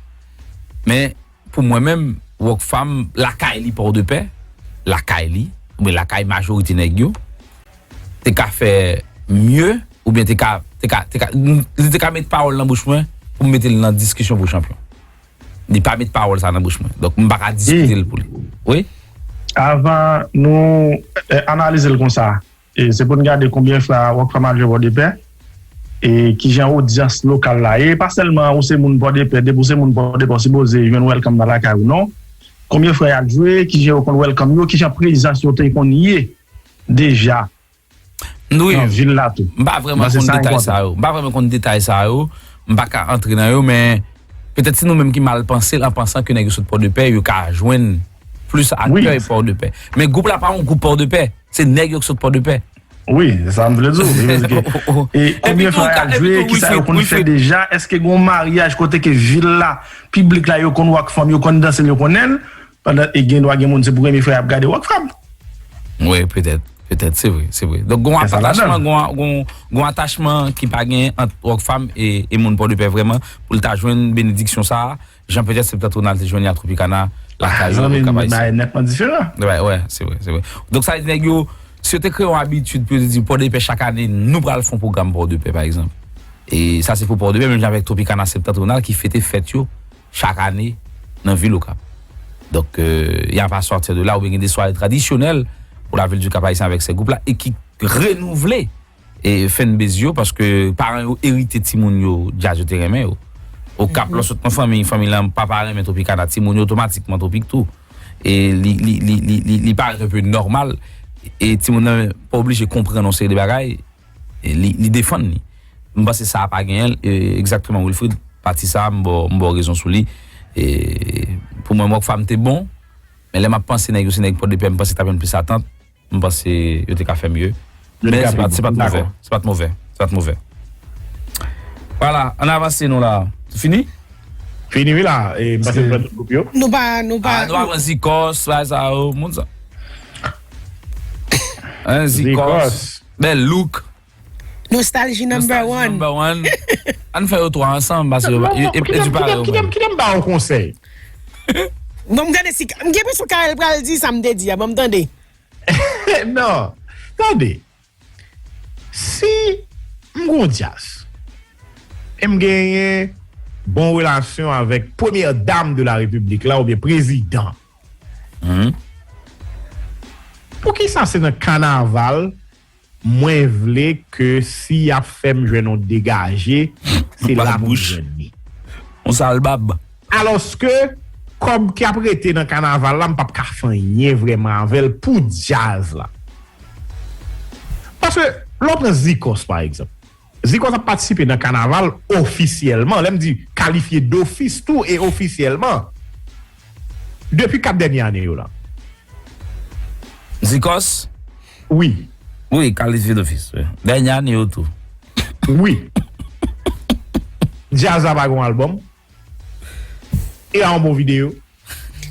Men, pou mwen menm, Rockfam lakay li Pòdepè, lakay li, oubyen lakay majorite nèg yo, te ka fè mye, oubyen te ka, te ka, te ka, li te ka met pawòl nan bouch mwen pou m mete l nan diskisyon pou chanpyon. Li pa met pawòl sa nan bouch mwen. Donk, m pa ka diskite l pou li. Wi? Avan nou eh, analize l konsa, E se pou n gade konbyen fwa Rockfam al jwe Pòdepè, e kijan odyans lokal la ye. Pa sèlman ou se moun Pòdepè, depi w se moun Pòdepè, w sipoze jwenn welcome nan lakay ou non. Konbyen fwa y al jwe, kijan yo konn welcome yo, kijan prezans yo te konn ye deja nan vil la tou. M pa vrèman konn detay sa yo. M pa vrèman konn detay sa yo. M pa ka antre nan yo, men petèt se nou menm ki mal panse l an pansan ke nèg yo sot Pòdepè, yo ka jwenn plis akèy Pòdepè. Men gwoup la pa yon gwoup Pòdepè. Se nèg yo k sot Pòdepè. Wi, se sa m vle di w. E konbyen fwa y al jwe, kisa yo konn fè deja, èske gen yon maryaj kote ke vil la, piblik la yo konn Rockfam, yo konn danse l, yo konnen l, pandan e gen dwa gen moun se pou premye fwa y ap gade Rockfam. Wi, petèt, petèt, se vre, se vre. Donk gen yon atachman, gen yon atachman ki pa gen ant Rockfam e, e moun Pòdepè vrèman pou l ta jwenn benediksyon sa a. Jan petèt Septentrional te jwenn li a Tropicana lakay yo. Zanmi m, bagay nètman diferan. Wè, wè, se vre, se vre. Donk sa vle di nèg yo, si yo te kreye yon abitid pou yo te di Pòdepè chak ane, nou pral fè yon pwogram Pòdepè, pa egzanp. E sa se pou Pòdepè, menm jan avèk Tropicana Septentrional ki fete fèt yo chak ane nan vil Okap. Donk, euh, y a pa sòti de la, oubyen gen de sware tradisyonèl pou la vil du Cap Haïtien avèk se gwoup la, e ki renouvle e fanbase yo, paske paran yo erite timoun yo djaz yo te renmen yo. Okap, lè w sot nan fanmi, fanmi lan papa renmen Tropicana, timoun yo otomatikman Tropic tou. E li, li, li, li, li, li parèt enpe nòmal. E timoun nan pa oblije konprann yon seri de bagay. E li, li defann li. M panse sa a pa genyen l, e, egzakteman, Wilfrid, pati sa a, m ba w, m ba w rezon sou li. E pou mwen, Rockfam te bon, men lè m ap panse nèg yo, se nèg Pòdepè, m panse t ap jwenn plis atant. M panse yo te ka fè mye. Men se pa t move. Se pa t move. Se pa t move. Vwala, ann avanse nou la. Fini? Fini wi la. E m panse nou pran tout gwoup yo. Nou pa, nou pa. Ah, nou pa pran Zikòs, bagay sa yo, moun sa. Hein, Zikòs. Bèl look. Nostalgie number one. Number one. Ann fè yo twa ansanm, paske yo pa- yo- yo- yo di parèy yo menm. Kite m ba yon konsèy. Bon, m gade si m gen enpresyon Karel pral di sa m te di a. Bon, m tande. Non. Tande. Si m gon djaz e m genyen bon relasyon avèk premyè dam de la repiblik la oubyen prezidan, poukisa se nan kanaval mwen vle ke si y ap fè m jwenn yon degaje, se la pou m jwenn li? Yon sal bab. Alòske kòb k ap rete nan kanaval la, m p ap ka fè anyen vrèman avè l pou djaz la. Paske lè w pran Zikòs pa egzanp, Zikòs ap patisipe nan kanaval ofisyèlman. Lè m di kalifye dofis tou e ofisyèlman depi kat dènye ane yo la. Zikòs? Wi. Wi, kalifye dofis. Wi. Dènye ane yo tou. Wi. Djaz la pa gen yon albòm. E a yon bon videyo.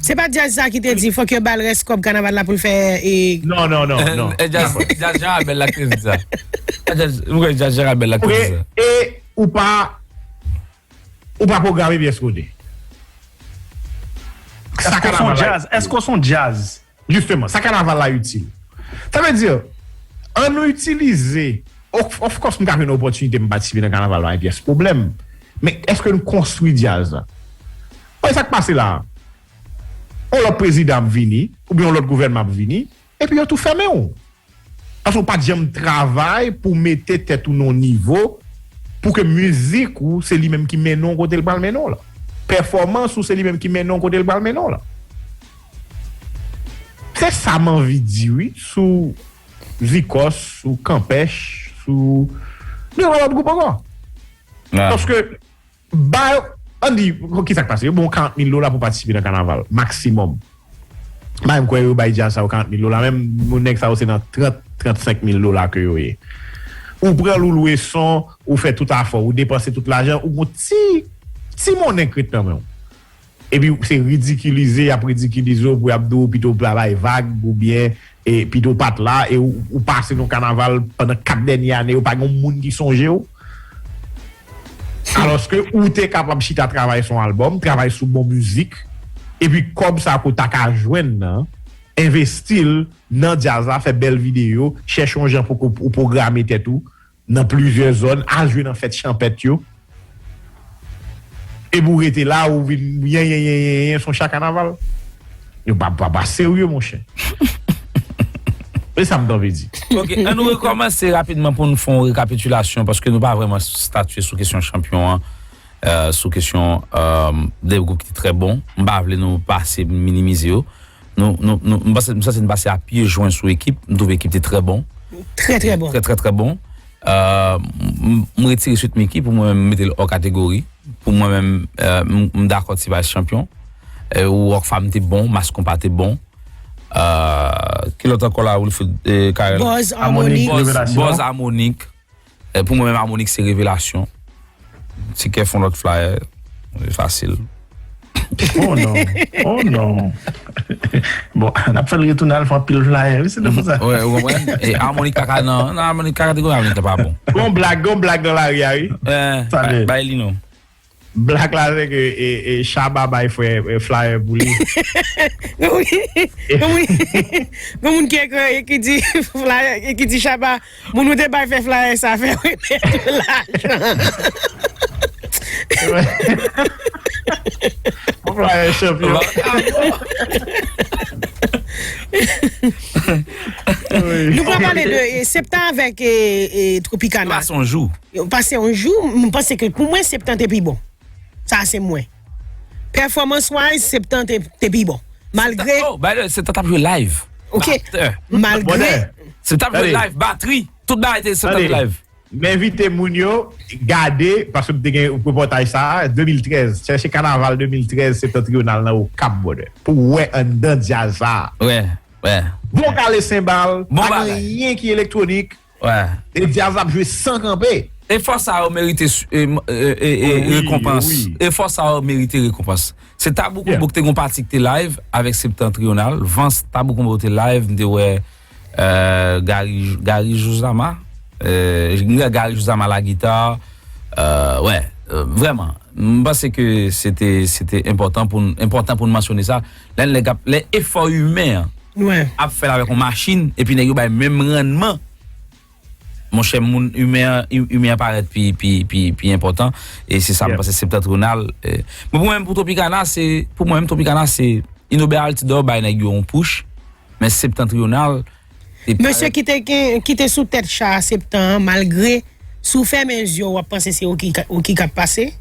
Se pa djaz sa ki te di fòk yo ba l rès kòb kanaval la pou l fè e. Non, non, non, non. E djaz, djaz Jan Rabèl la ki te di sa. Djaz, ou kwè djaz Jan Rabèl la ki te di sa. E ou pa ou pa pwograme pyès kote. Sa kanaval la. Èske w se yon djaz? Jisteman, sa kanaval la itil? Sa vle di, ann nou itilize, of, of course, m ka jwenn opòtinite m patisipe nan kanaval la, pa gen pyès pwoblèm. Men èske n konstwi djaz la? Wè sa k pase la a. Yon lòt prezidan ap vini, oubyen yon lòt gouvènman ap vini, epi yo tou fèmen w. Paske w pa t janm travay pou w mete tèt ou nan yon nivo pou ke mizik ou se li menm ki mennen w kote l pral mennen w la. Pèfòmans ou se li menm ki mennen w kote l pral mennen w la. Se sa m anvi di wi sou Zikòs, sou Kanpèch, sou de lòt gwoup ankò. Paske ba yo, ann di, ki sa k pase? Yo ba w karant mil dola pou w patisipe nan kanaval, maksimòm. Ba m kwè yo bay djaz sa yo karant mil dola, menm moun nèg sa yo se nan trant, trant senk mil dola ke yo ye. Ou pran l, ou lwe son, ou fè tout afè w, ou depanse tout lajan, ou gon ti, ti monnen k ret nan men w. Epi se ridikilize, y ap ridikilize w pou y ap di w pito w pa bay vag oubyen e pito w pa t la e ou, ou pase nan kanaval pandan kat dènye ane yo pa gen yon moun ki sonje w. Alòske ou te kapab chita travay sou yon albòm, travay sou bon mizik, epi kòb sa ke w ta ka jwenn nan, envesti l nan djaz la, fè bèl videyo, chèche yon jan pou ke w pwograme tèt ou nan plizyè zòn, al jwe nan fèt chanpèt yo. Epi w rete la, ou vin yen, yen, yen, yen, yen, se yon cha kanaval. Yo pa, pa, pa serye, monchè. Se sa m t anvi di. Ok, ann nou rekòmanse rapidman pou n fè yon rekapitilasyon, paske nou pa vrèman statye sou kesyon chanpyon an, euh, sou kesyon, euh, de gwoup ki te trè bon. M pa vle nou pase minimize yo. Nou, nou, nou, m panse, m santi n pase a pye jwen sou ekip. M twouve ekip te trè bon. Trè, trè bon. Trè, trè, trè bon. Euh, m, m retire Sweet Micky pou mwen menm, m mete l hors catégorie. Pou mwen menm, euh, m, m dakò ti bay chanpyon. Euh, ou Rockfam te bon, Mass Konpa te bon. Euh, ki lòt ankò la, Wilfred, euh, Karel? Buzz Harmonic. Buzz, Revelation. Buzz Harmonic. Euh, pou mwen menm, Harmonic se revelasyon. Ti kè fè yon lòt flyer, e fasil. Oh non, oh non. Bon, n ap fè l retounen al fè anpil flyer, wi, se te pou sa. Wè, ou konprann? E Harmonic pa ka nan, nan Harmonic kategori Harmonic pa bon. Gon blag, gon blag nan lari a, wi. Eh, bay, bay li non. Blag la, se ke, e, e, Shabba bay frè, e, flyer pou li. Wi, wi. Gon moun ki ekri, ki di flyer, ki di Shabba, moun ou te bay fè flyer sa fè remèt ou lajan. Bon, flyer chanpyon. Nou pral pale de, e, Septan avèk, e, e, Tropicana. Pase yon jou. Yo pase yon jou, m panse ke pou mwen, Septan te pi bon. Sa se mwen. Performance wise, Septan te, te pi bon. Malgre. Oh, by the way, Septan t ap jwe live. Ok. Batè. Malgre. Septan t ap jwe live, batri. Tout bagay te Septan te live. M envite moun yo gade, paske m te gen repòtaj sa a, de mil trèz. Chèche kanaval de mil trèz, Septentrional nan Okap, brother. Pou w wè anndan djaz sa a. Wè, wè. Bon kale senbal, pa gen anyen ki elektwonik. Wè. E djaz ap jwe san kanpe. Efò sa yo merite su- e, e, e, e, rekonpans. Efò sa yo merite rekonpans. Se Tabou Combo ki te gon pati ki te live avèk Septentrional. Vans Tabou Combo te live, m te wè, euh, Gary, Gary Josama. Euh, Gary Jouzama la guitare. Euh, ouais, euh, vraiment. M panse ke se te, se te enpòtan pou n, enpòtan pou n mansyone sa. Lè nèg ap, lè efò imen an ap fè l avèk yon machin, epi nèg yo bay menm rannman, monchè, moun imen an, imen an parèt pi, pi, pi, pi enpòtan. E se sa m panse Septentrional. Eh, men pou mwen, pou Tropicana, se, pou mwen, Tropicana, se Inober Altidor bay nèg yo yon push, men Septentrional, Mesye ki te gen, ki te sou tèt cha a Septan an, malgre si w fèmen zye w, w ap panse se ou ki, ou ki k ap pase.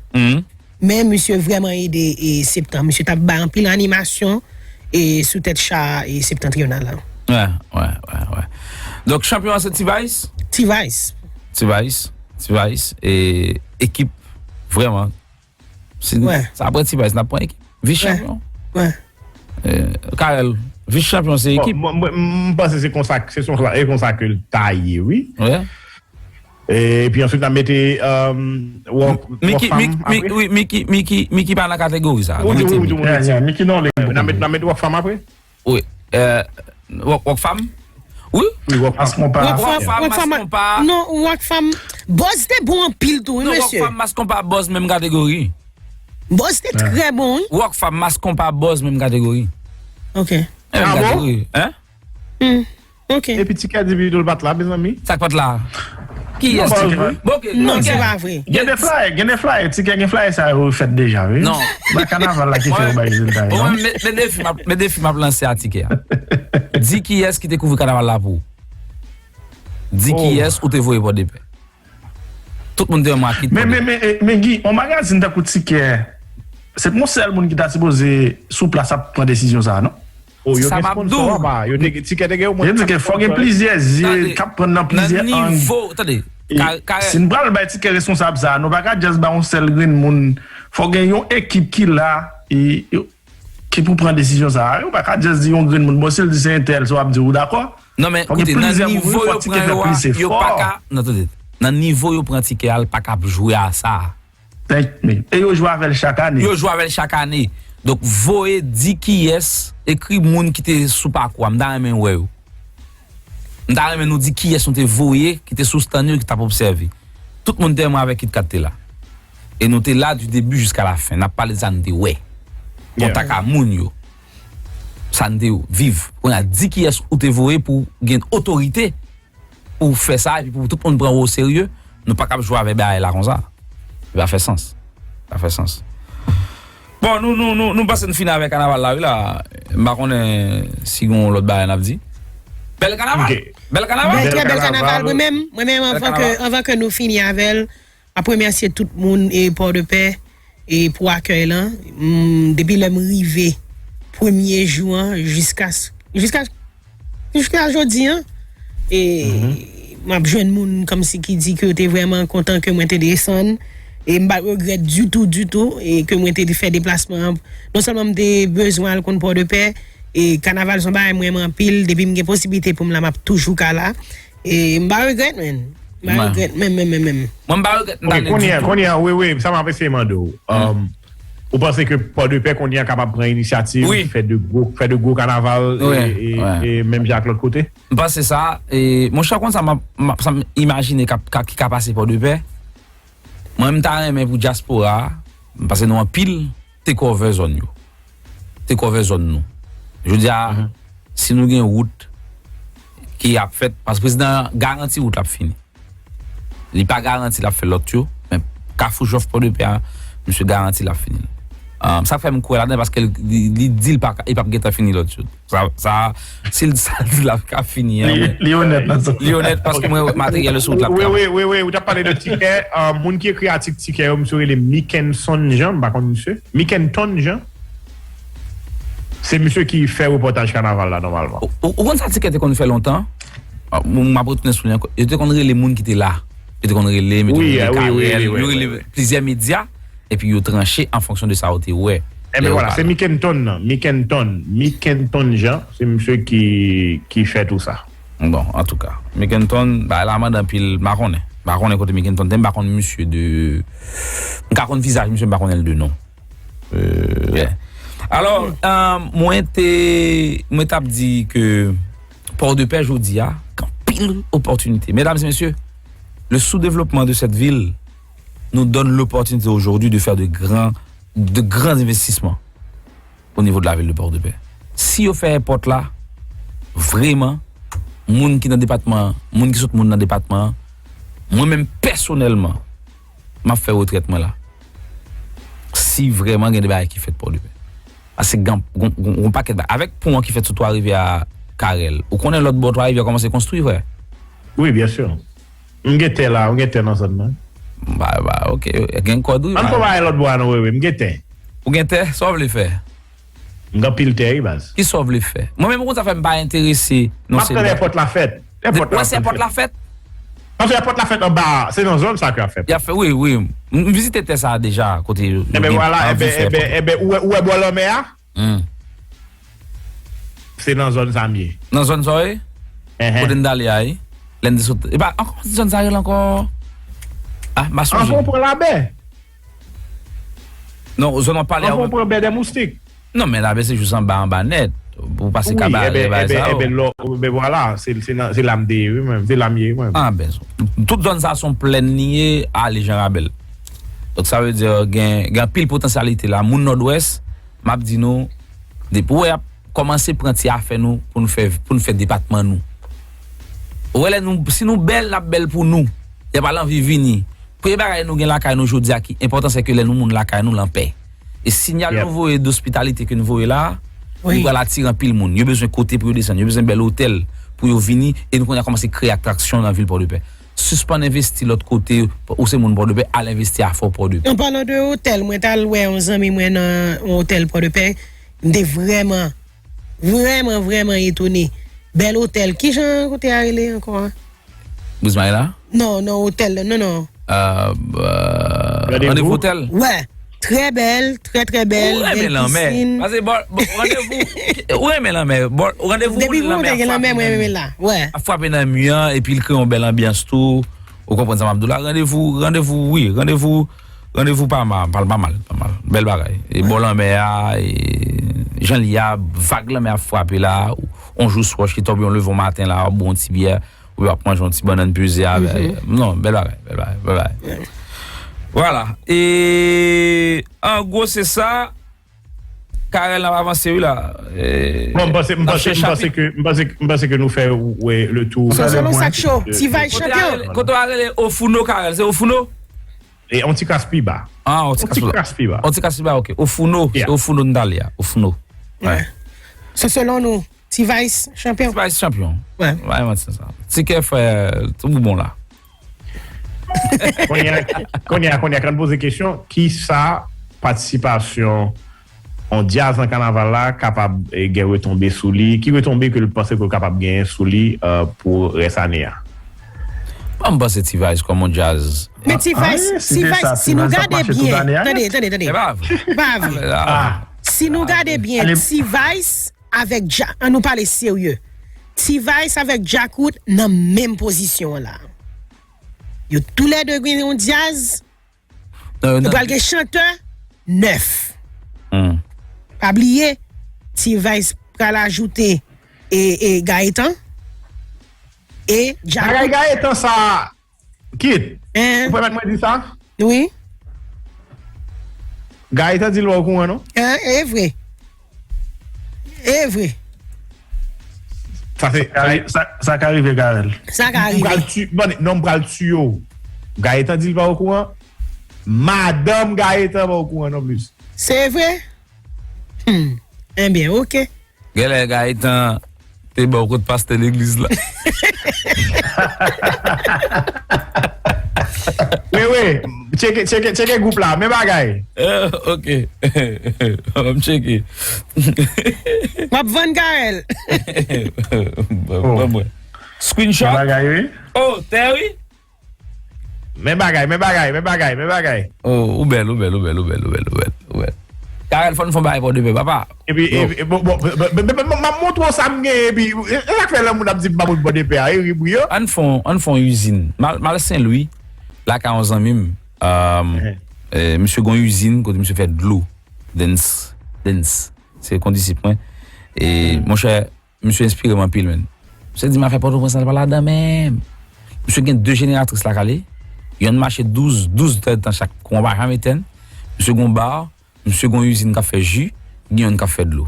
Men misye vrèman ede e Septan. Misye t ap bay anpil animasyon e sou tèt cha a e Septentrional la. Wè, wè, wè, wè. Donk, chanpyon an se T-Vice? T-Vice. T-Vice, T-Vice, e ekip vrèman. Si, sa apre T-Vice, n ap pran ekip. Vis chanpyon. Eh, Carel, vis chanpyon se ekip. Bon, mwen, mwen, m panse se konsa, se konsa, e konsa ke l ta ye, wi. Epi answit, n a mete, euh, Rock, Rock Fam apre. Miki, Miki, Miki, Miki pa nan kategori sa. Ou di, ou di, ou di. N a met, n a met Rock Fam apre. Wi. Euh, Rock, Rock Fam? Wi. Wi, Rock Fam. Mas Konpa. Rock Fam, Rock Fam, Mas Konpa. Non, Rock Fam. Buzz te bon anpil tou, wi, mesye. Non, Rock Fam, Mas Konpa, Buzz menm kategori. Buzz te trè bon, wi. Rock Fam, Mas Konpa, Buzz menm kategori. Ok. Menm kategori, hein? Hmm. Ok. Epi Tikè di pito l pa t la, mezanmi. Sa k pa t la? Kiyès Tikè? Bon, ok, non, se pa vre. Gen de flyer, gen de flyer, Tikè gen flyer sa yo fèt deja, wi. Non. Ba kanaval la ki fè yo bay rezilta yo, non? Mwen, men, men defi m ap, men defi m ap lanse a Tikè a. Di kiyès ki te kouvri kanaval la pou ou. Di kiyès ou te voye Pòdepè. Tout moun te wè m ak kit Pòdepè. Men, men, men, men, Guy, yon magazin tankou Tikè, se pa yon sèl moun ki ta sipoze sou plas ap pran desizyon sa a, non? Oh, yo gen sponsor anba, yo te gen Tikè, te gen omwen kat sponsor. Yo di ke fò gen plizyè zye k ap pran nan plizyè ang. Tande, nan nivo, tande, si n pral bay Tikè responsab sa a, nou pa ka just bay yon sèl grenn moun. Fò gen yon ekip ki la, e, yo, ki pou pran desizyon sa a. Yo pa ka just di yon grenn moun, bon, si l di se entèl, se w ap di ou dakò. Non, men, koute, nan nivo yo pran yo a, yo pa ka, non, tande, nan nivo yo pran Tikè a, l pa ka ap jwe a sa. Thank me. E yo jwe avè l chak ane. Yo jwe avè l chak ane. Donk, voye di kiyès, ekri moun ki te sou pakou a. M ta renmen wè yo. M ta renmen nou di kiyès nou te voye, ki te sou stand yo, ki t ap obsève. Tout moun te wè mwen avèk Kit Kat te la. E nou te la du début jusqu'à la fin. N ap pale de sa nou te wè. Kontak a moun yo. Sa nou te viv. Kounye a, di kiyès ou te voye pou gen otorite pou fè sa, epi pou tout moun pran w o serye, nou pa kab jwe avèk bagay la konsa. Li pa fè sans. Li pa fè sans. Bon, nou, nou, nou, nou panse n fini avèk kanaval la, wi, la. M pa konnen si gen yon lòt bagay n ap di. Bèl kanaval! Ok. Bèl kanaval! Bèl, trè bèl kanaval. Mwen menm, mwen menm, anvan ke, anvan ke nou fini avè l, m ap remèsye tout moun e Pòdepè e pou akèy lan. Mm, depi lè m rive premye jou an jiska, jiska, jiska jodi an, e m ap jwenn moun kòmsi ki di ke yo te vrèman kontan ke mwen te desann. E m pa regrèt ditou, ditou, e ke mwen te fè deplasman an. Non sèlman m te bezwen al konn Pòdepè, e kanaval se yon bagay m renmen anpil. Depi m gen posiblite pou m la, m ap toujou ka la. E m pa regrèt, menm. M pa regrèt, menm, menm, menm, menm. Mwen, m pa regrèt, m ta nen ditou. Ok, kounye a, kounye a, wi, wi, sa m ap eseye mande w. Um, ou panse ke Pòdepè kounye a kapab pran inisyativ, fè de gwo, fè de gwo kanaval e, e, e menm jan ak lòt kote? M panse sa, e, monchè, konn sa m ap, m ap, sa m imajine k ap, ka, ki ka pase Pòdepè. Mwen, m ta renmen pou dyaspora a, paske nou anpil, take over zòn yo. Take over zòn nou. Jodi a, si nou gen wout ki ap fèt, paske prezidan an garanti wout la ap fini. Li pa garanti l ap fè lòt yo, men Kafou Jòf Pòdepè a, misye garanti l ap fini l. Ah, sa fè m kwè ladan paske li, li, li di l pa ka, li p ap gentan fini lòt yo. Sa, sa, si l, sa l di l ap ka fini an, li, li onèt nan sa. Li onèt paske mwen wè materyèl yo sou wout l ap travay. Wi, wi, wi, wi, ou t ap pale de Tikè, ah, moun ki ekri atik Tikè yo, misye rele Mikenson Jean, m pa konn misye. Mikenton Jean. Se misye ki fè repòtaj kanaval la nòmalman. Ou, ou, ou konn sa Tikè te konn fè lontan? Ah, m, m ap retounen sou li ankò. Yo te konn rele moun ki te la. Yo te konn rele, yo te konn rele Carel, yo rele plizyè medya, epi yo tranche an fonksyon de sa yo te wè. Enben vwala, se Mikenton nan. Mikenton. Mikenton Jean, se misye ki, ki fè tou sa. Bon, antouka. Mikenton, bagay la mande anpil, m pa konnen. M pa konnen kote Mikenton te, m pa konn misye de, m ka konn vizaj misye, m pa konnen l de non. Euh, yeah. Alò, euh, mwen te, mwen t ap di ke Pòdepè jodi a, gen anpil opòtinite. Medam e mesye, Le sous-développement de cette ville nous donne l'opportunité aujourd'hui de faire de grands, de grands investissements au niveau de la ville de Port-de-Paix. Si yo fè èpòt la, vrèman, moun ki nan depatman an, moun ki sot moun nan depatman an, mwen menm pèsonèlman, m ap fè retrèt mwen la. Si vrèman gen de bagay ki fèt Pòdepè. Paske gen yon pakèt bagay. Avèk pon an ki fèt sou Twa Rivyè a, Carel, ou konnen lòt bò Twa Rivyè kòmanse konstwi, frè? Wi, byen si. M gen tè la, m gen tè nan zòn nan. Ba, ba, ok. Gen kòd, wi. Ann fè yon bagay lòt bò a non, wi, wi, m gen tè. Ou gen tè? Sa w vle fè? M gen anpil tè, wi, baz. Kisa w vle fè? Mwen menm, ou konn sa fè m pa enterese nan se. M ap tann èpòt la fèt. Èpòt la pral fèt. Wè se èpòt la fèt? Paske èpòt la fèt anba a, se nan zòn sa ke y ap fè. Y ap fè, wi, wi. M vizite tè sa a deja, kote yo gen. Enben vwala, enben, enben, enben, ou wè, ou wè bò lanmè a? Se nan zòn sa m ye. Nan zòn sa w ye? Kote n t ale a, wi. Lè n te sot. E pa, ankò, zòn sa rele ankò? Ah, m pa sonje. Anvan w pran Labè. Non, zòn w ap pale a. Anvan w pran Bè dè Moustik. Non, men Labè se jis anba, anba nèt. Pou pase Kabarè, bagay sa yo. Enben, enben, enben, lò, enben, vwala, se, se nan, se la m te ye, wi, mwen. Se la m ye, wi, mwen. Ah, ben, tout zòn sa se yon plèn li ye, ale Jan Rabèl. Donk, sa vle di, gen, gen anpil potansyalite la. Moun Nòdwès, m ap di nou, depi w wè y ap kòmanse pran ti afè nou pou nou fè, pou nou fè depatman nou. Ou wè lè nou, si nou bèl, n ap bèl pou nou. Y ap al anvi vini. Premye bagay nou gen lakay nou jodi a ki enpòtan, se ke lè nou moun lakay nou, l anpè. E sinyal nou voye, dospitalite ke nou voye la, nou pral atire anpil moun. Yo bezwen kote pou yo desann, yo bezwen bèl otèl pou yo vini, e nou kounye a kòmanse kreye atraksyon nan vil Pòdepè. Sispann envesti lòt kote, ou se moun Pòdepè, al envesti a Fò Pòdepè. An palan de otèl, mwen t al wè yon zanmi mwen nan yon otèl Pòdepè, m te vrèman, vrèman, vrèman etone. Bèl otèl. Kijan kote a rele ankò a? Brizmayela? Non, non, otèl la, non, non. Euh, euh, Randevou Otèl? Wè, trè bèl, trè, trè bèl, bèl pisin. Ou renmen lanmè. Pase bò, bò, randevou, ou renmen lanmè. Bò, randevou lanmè ap frape nan mi an. Ap frape nan mi an, epi l kreye yon bèl anbyans tou. Ou konprann sa m ap di w la? Randevou, randevou, wi, randevou, randevou pa mal, pa, pa mal, pa mal. Bèl bagay. E bò lanmè a, e jan l ye a, vag lanmè ap frape la, yon jou swòch ki tonbe, yon leve yon maten la, w ap bwè yon ti byè, ou w ap manje yon ti bannann peze avè. Non, bèl bagay, bèl bagay, bèl bagay. Vwala. E, an gwo, se sa. Carel, n ap avanse, wi, la. E, bon, m panse, m panse, m panse ke, m panse, m panse ke nou fè, wè, le tou. Selon sa k cho, T-Vice chanpyon. Kote w a rele Ofouno, Carel? Se Ofouno? E on ti kras pi ba. Ah, on ti kras pi ba. On ti kras pi ba, ok. Ofouno, se Ofouno n t ale a. Ofouno. Se selon nou. T-Vice chanpyon. T-Vice chanpyon. Wè. Wè, mwen se sa. Ti kè frè, tout bon la. Kounye a, kounye a, kounye a, kan n poze kesyon, kisa patisipasyon yon djaz nan kanaval la kapab, eh, gen retonbe sou li? Ki retonbe ke l panse ke l kapab genyen sou li, eh, pou rès ane a? Bon, m panse T-Vice kòm yon djaz. Men T-Vice, T-Vice, si nou gade byen, tande, tande, tande. Pa vre. Si nou gade byen, T-Vice avèk Dja, ann nou pale serye. T-Vice avèk Djakout nan menm pozisyon an la. Yo toulède gen yon djaz. Yo pral gen chantè nèf. Pa bliye, T-Vice pral ajoute e, e Gaëtan e Djakout. Bagay Gaëtan sa. Kit. Ou pèmèt mwen di sa? Wi. Gaëtan di l pa okouran non. E vre. E vre. Sa se sa, sa ka rive Carel. Sa ka rive. M pral ti, bon, non, m pral tiye w. Gaëtan di l pa okouran. Madanm Gaëtan pa okouran non plis. Se vre? Hmm. Enbyen, oke. Genlè Gaëtan te ba w kot pastè legliz la. Wi, wi. Tcheke, tcheke, tcheke gwoup la. Men bagay. Ok. Ban m tcheke. W ap vann Carel. Ban mwen. Screenshot. Men bagay, wi. Oh, tè wi. Men bagay, men bagay, men bagay, men bagay. Oh, ou bèl, ou bèl, ou bèl, ou bèl, ou bèl, ou bèl, ou bèl. Carel, fò n fè yon bagay pou demen, papa. Epi, epi, bon, bon, m ap montre w sa m gen, epi, e sa k fè lè moun ap di m pa moun bò de pè a, e ri bri yo. Ann fè yon, ann fè yon izin. M al, m al Sen Lwi, lakay yon zanmi m. Euh, euh, misye gen yon izin kote misye fè dlo. Dens, dens. Se kondisip mwen. E, monchè, Misye enspire m anpil, menn. Misye di m afè Pòtoprens la, l pa ladan menm. Misye gen de jeneratris lakay li. Yonn mache douz, douz èdtan chak. Kouran pa janm etenn. Misye gon bar, misye gon izin k ap fè ji, gen yonn k ap fè dlo.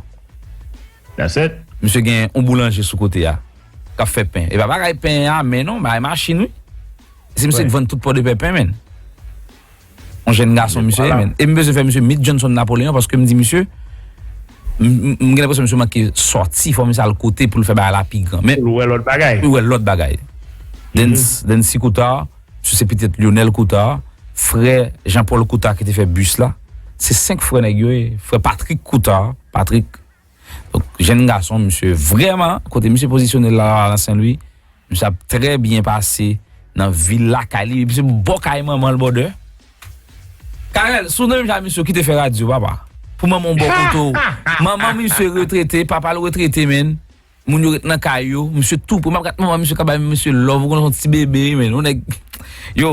That's it. Misye gen yon boulanje sou kote a, k ap fè pen. E pa bagay pen a men non, bagay machin wi. Se misye k vann tout Pòdepè pen, men. Yon jèn gason misye ye, men. E m bezwen fè misye meet Johnson Napoléon, paske m di misye, m, m, m gen enpresyon misye manke sòti, fò misye al kote pou l fè bagay la pi gran. Men, pou l wè lòt bagay. Pou l wè lòt bagay. Dens, Densy Coutard, misye se pitit Lionel Coutard, frè Jean Paul Coutard ki te fè bis la. Se senk frè nèg yo ye. Frè Patrick Coutard, Patrick. Donk, jèn gason, misye vrèman, kote misye pozisyone la, la, la, Sen Lwi, misye ap trè byen pase nan vil lakay li. Misye bò kay manman l bòdè. Karèl, si w nan menm jan misye, kite fè radyo, papa. Pou manman w bò kote w. Manman misye retrete, papa l retrete, men. Moun yo ret nan kay yo, misye tou pre. M ap gad manman misye ka bay misye love, ou konn se yon ti bebe, men. Yon nèg, yo,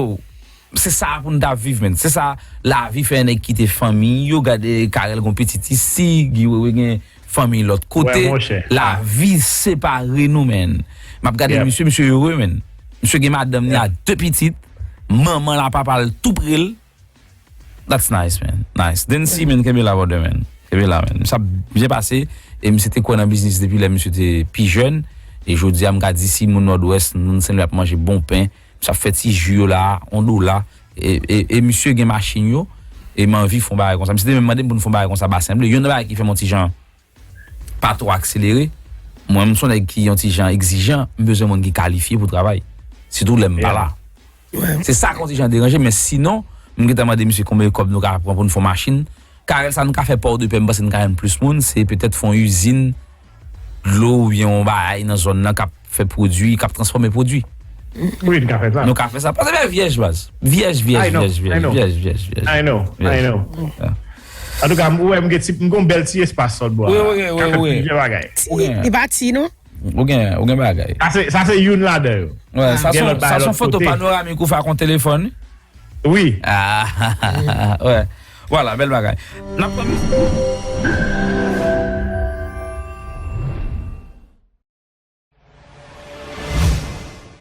se sa pou n ta viv, men. Se sa, lavi fè nèg kite fanmi yo, gade Karèl gon pitit isi, Guy Wewe gen fanmi lòt kote. Wè, monchè. Lavi separe nou, men. M ap gade misye, misye ere, men. Misye gen madanm ni a de pitit, manman l a papa l tou pre l. That's nice, man. Nice. Densy, men, kenbe la, brother, man. Kenbe la, man. Sa byen pase, e misye te kwè nan biznis depi lè misye te pi jèn, e jodi a, m ka di, si moun Nòdwès, moun Sen Lwi ap manje bon pen, misye ap fè ti ji yo la, yon dola, e, e, e misye gen machin yo, e m anvi fè yon bagay konsa. Misye te menm mande m pou n fè yon bagay konsa, Basen Ble. Youn nan bagay ki fè m yon ti jan pa twò akselere. Mwen, m se yon nèg ki yon ti jan egzijan, m bezwen moun ki kalifye pou travay. Sitou lè m pa la. Se sa k yon ti jan deranje, men sinon, m gentan mande misye konbyen kòb nou ka pran pou n fè yon machin. Karèl sa n ka fè Pòdepè, m panse n ka jwenn plis moun, se petèt fè yon izin dlo oubyen yon bagay nan zòn nan k ap fè pwodui, k ap transfòme pwodui. Wi, n ka fè sa. Nou ka fè sa. Pòdepè vyèj, baz. Vyèj, vyèj, vyèj, vyèj, vyèj, vyèj, vyèj. I know, I know. Antouka, m wè m gen ti, m gon bèl ti espas sòt bò a. Wi, wi, wi, wi. Ka fè plizyè bagay. Li pa ti, non? Ou gen, ou gen bagay. Sa se, sa se youn ladan yo. Wè, sa se yon foto panoramik ou fè ak yon telefòn. Wi. Ah, wè. Vwala, bèl bagay. N ap pran mizik.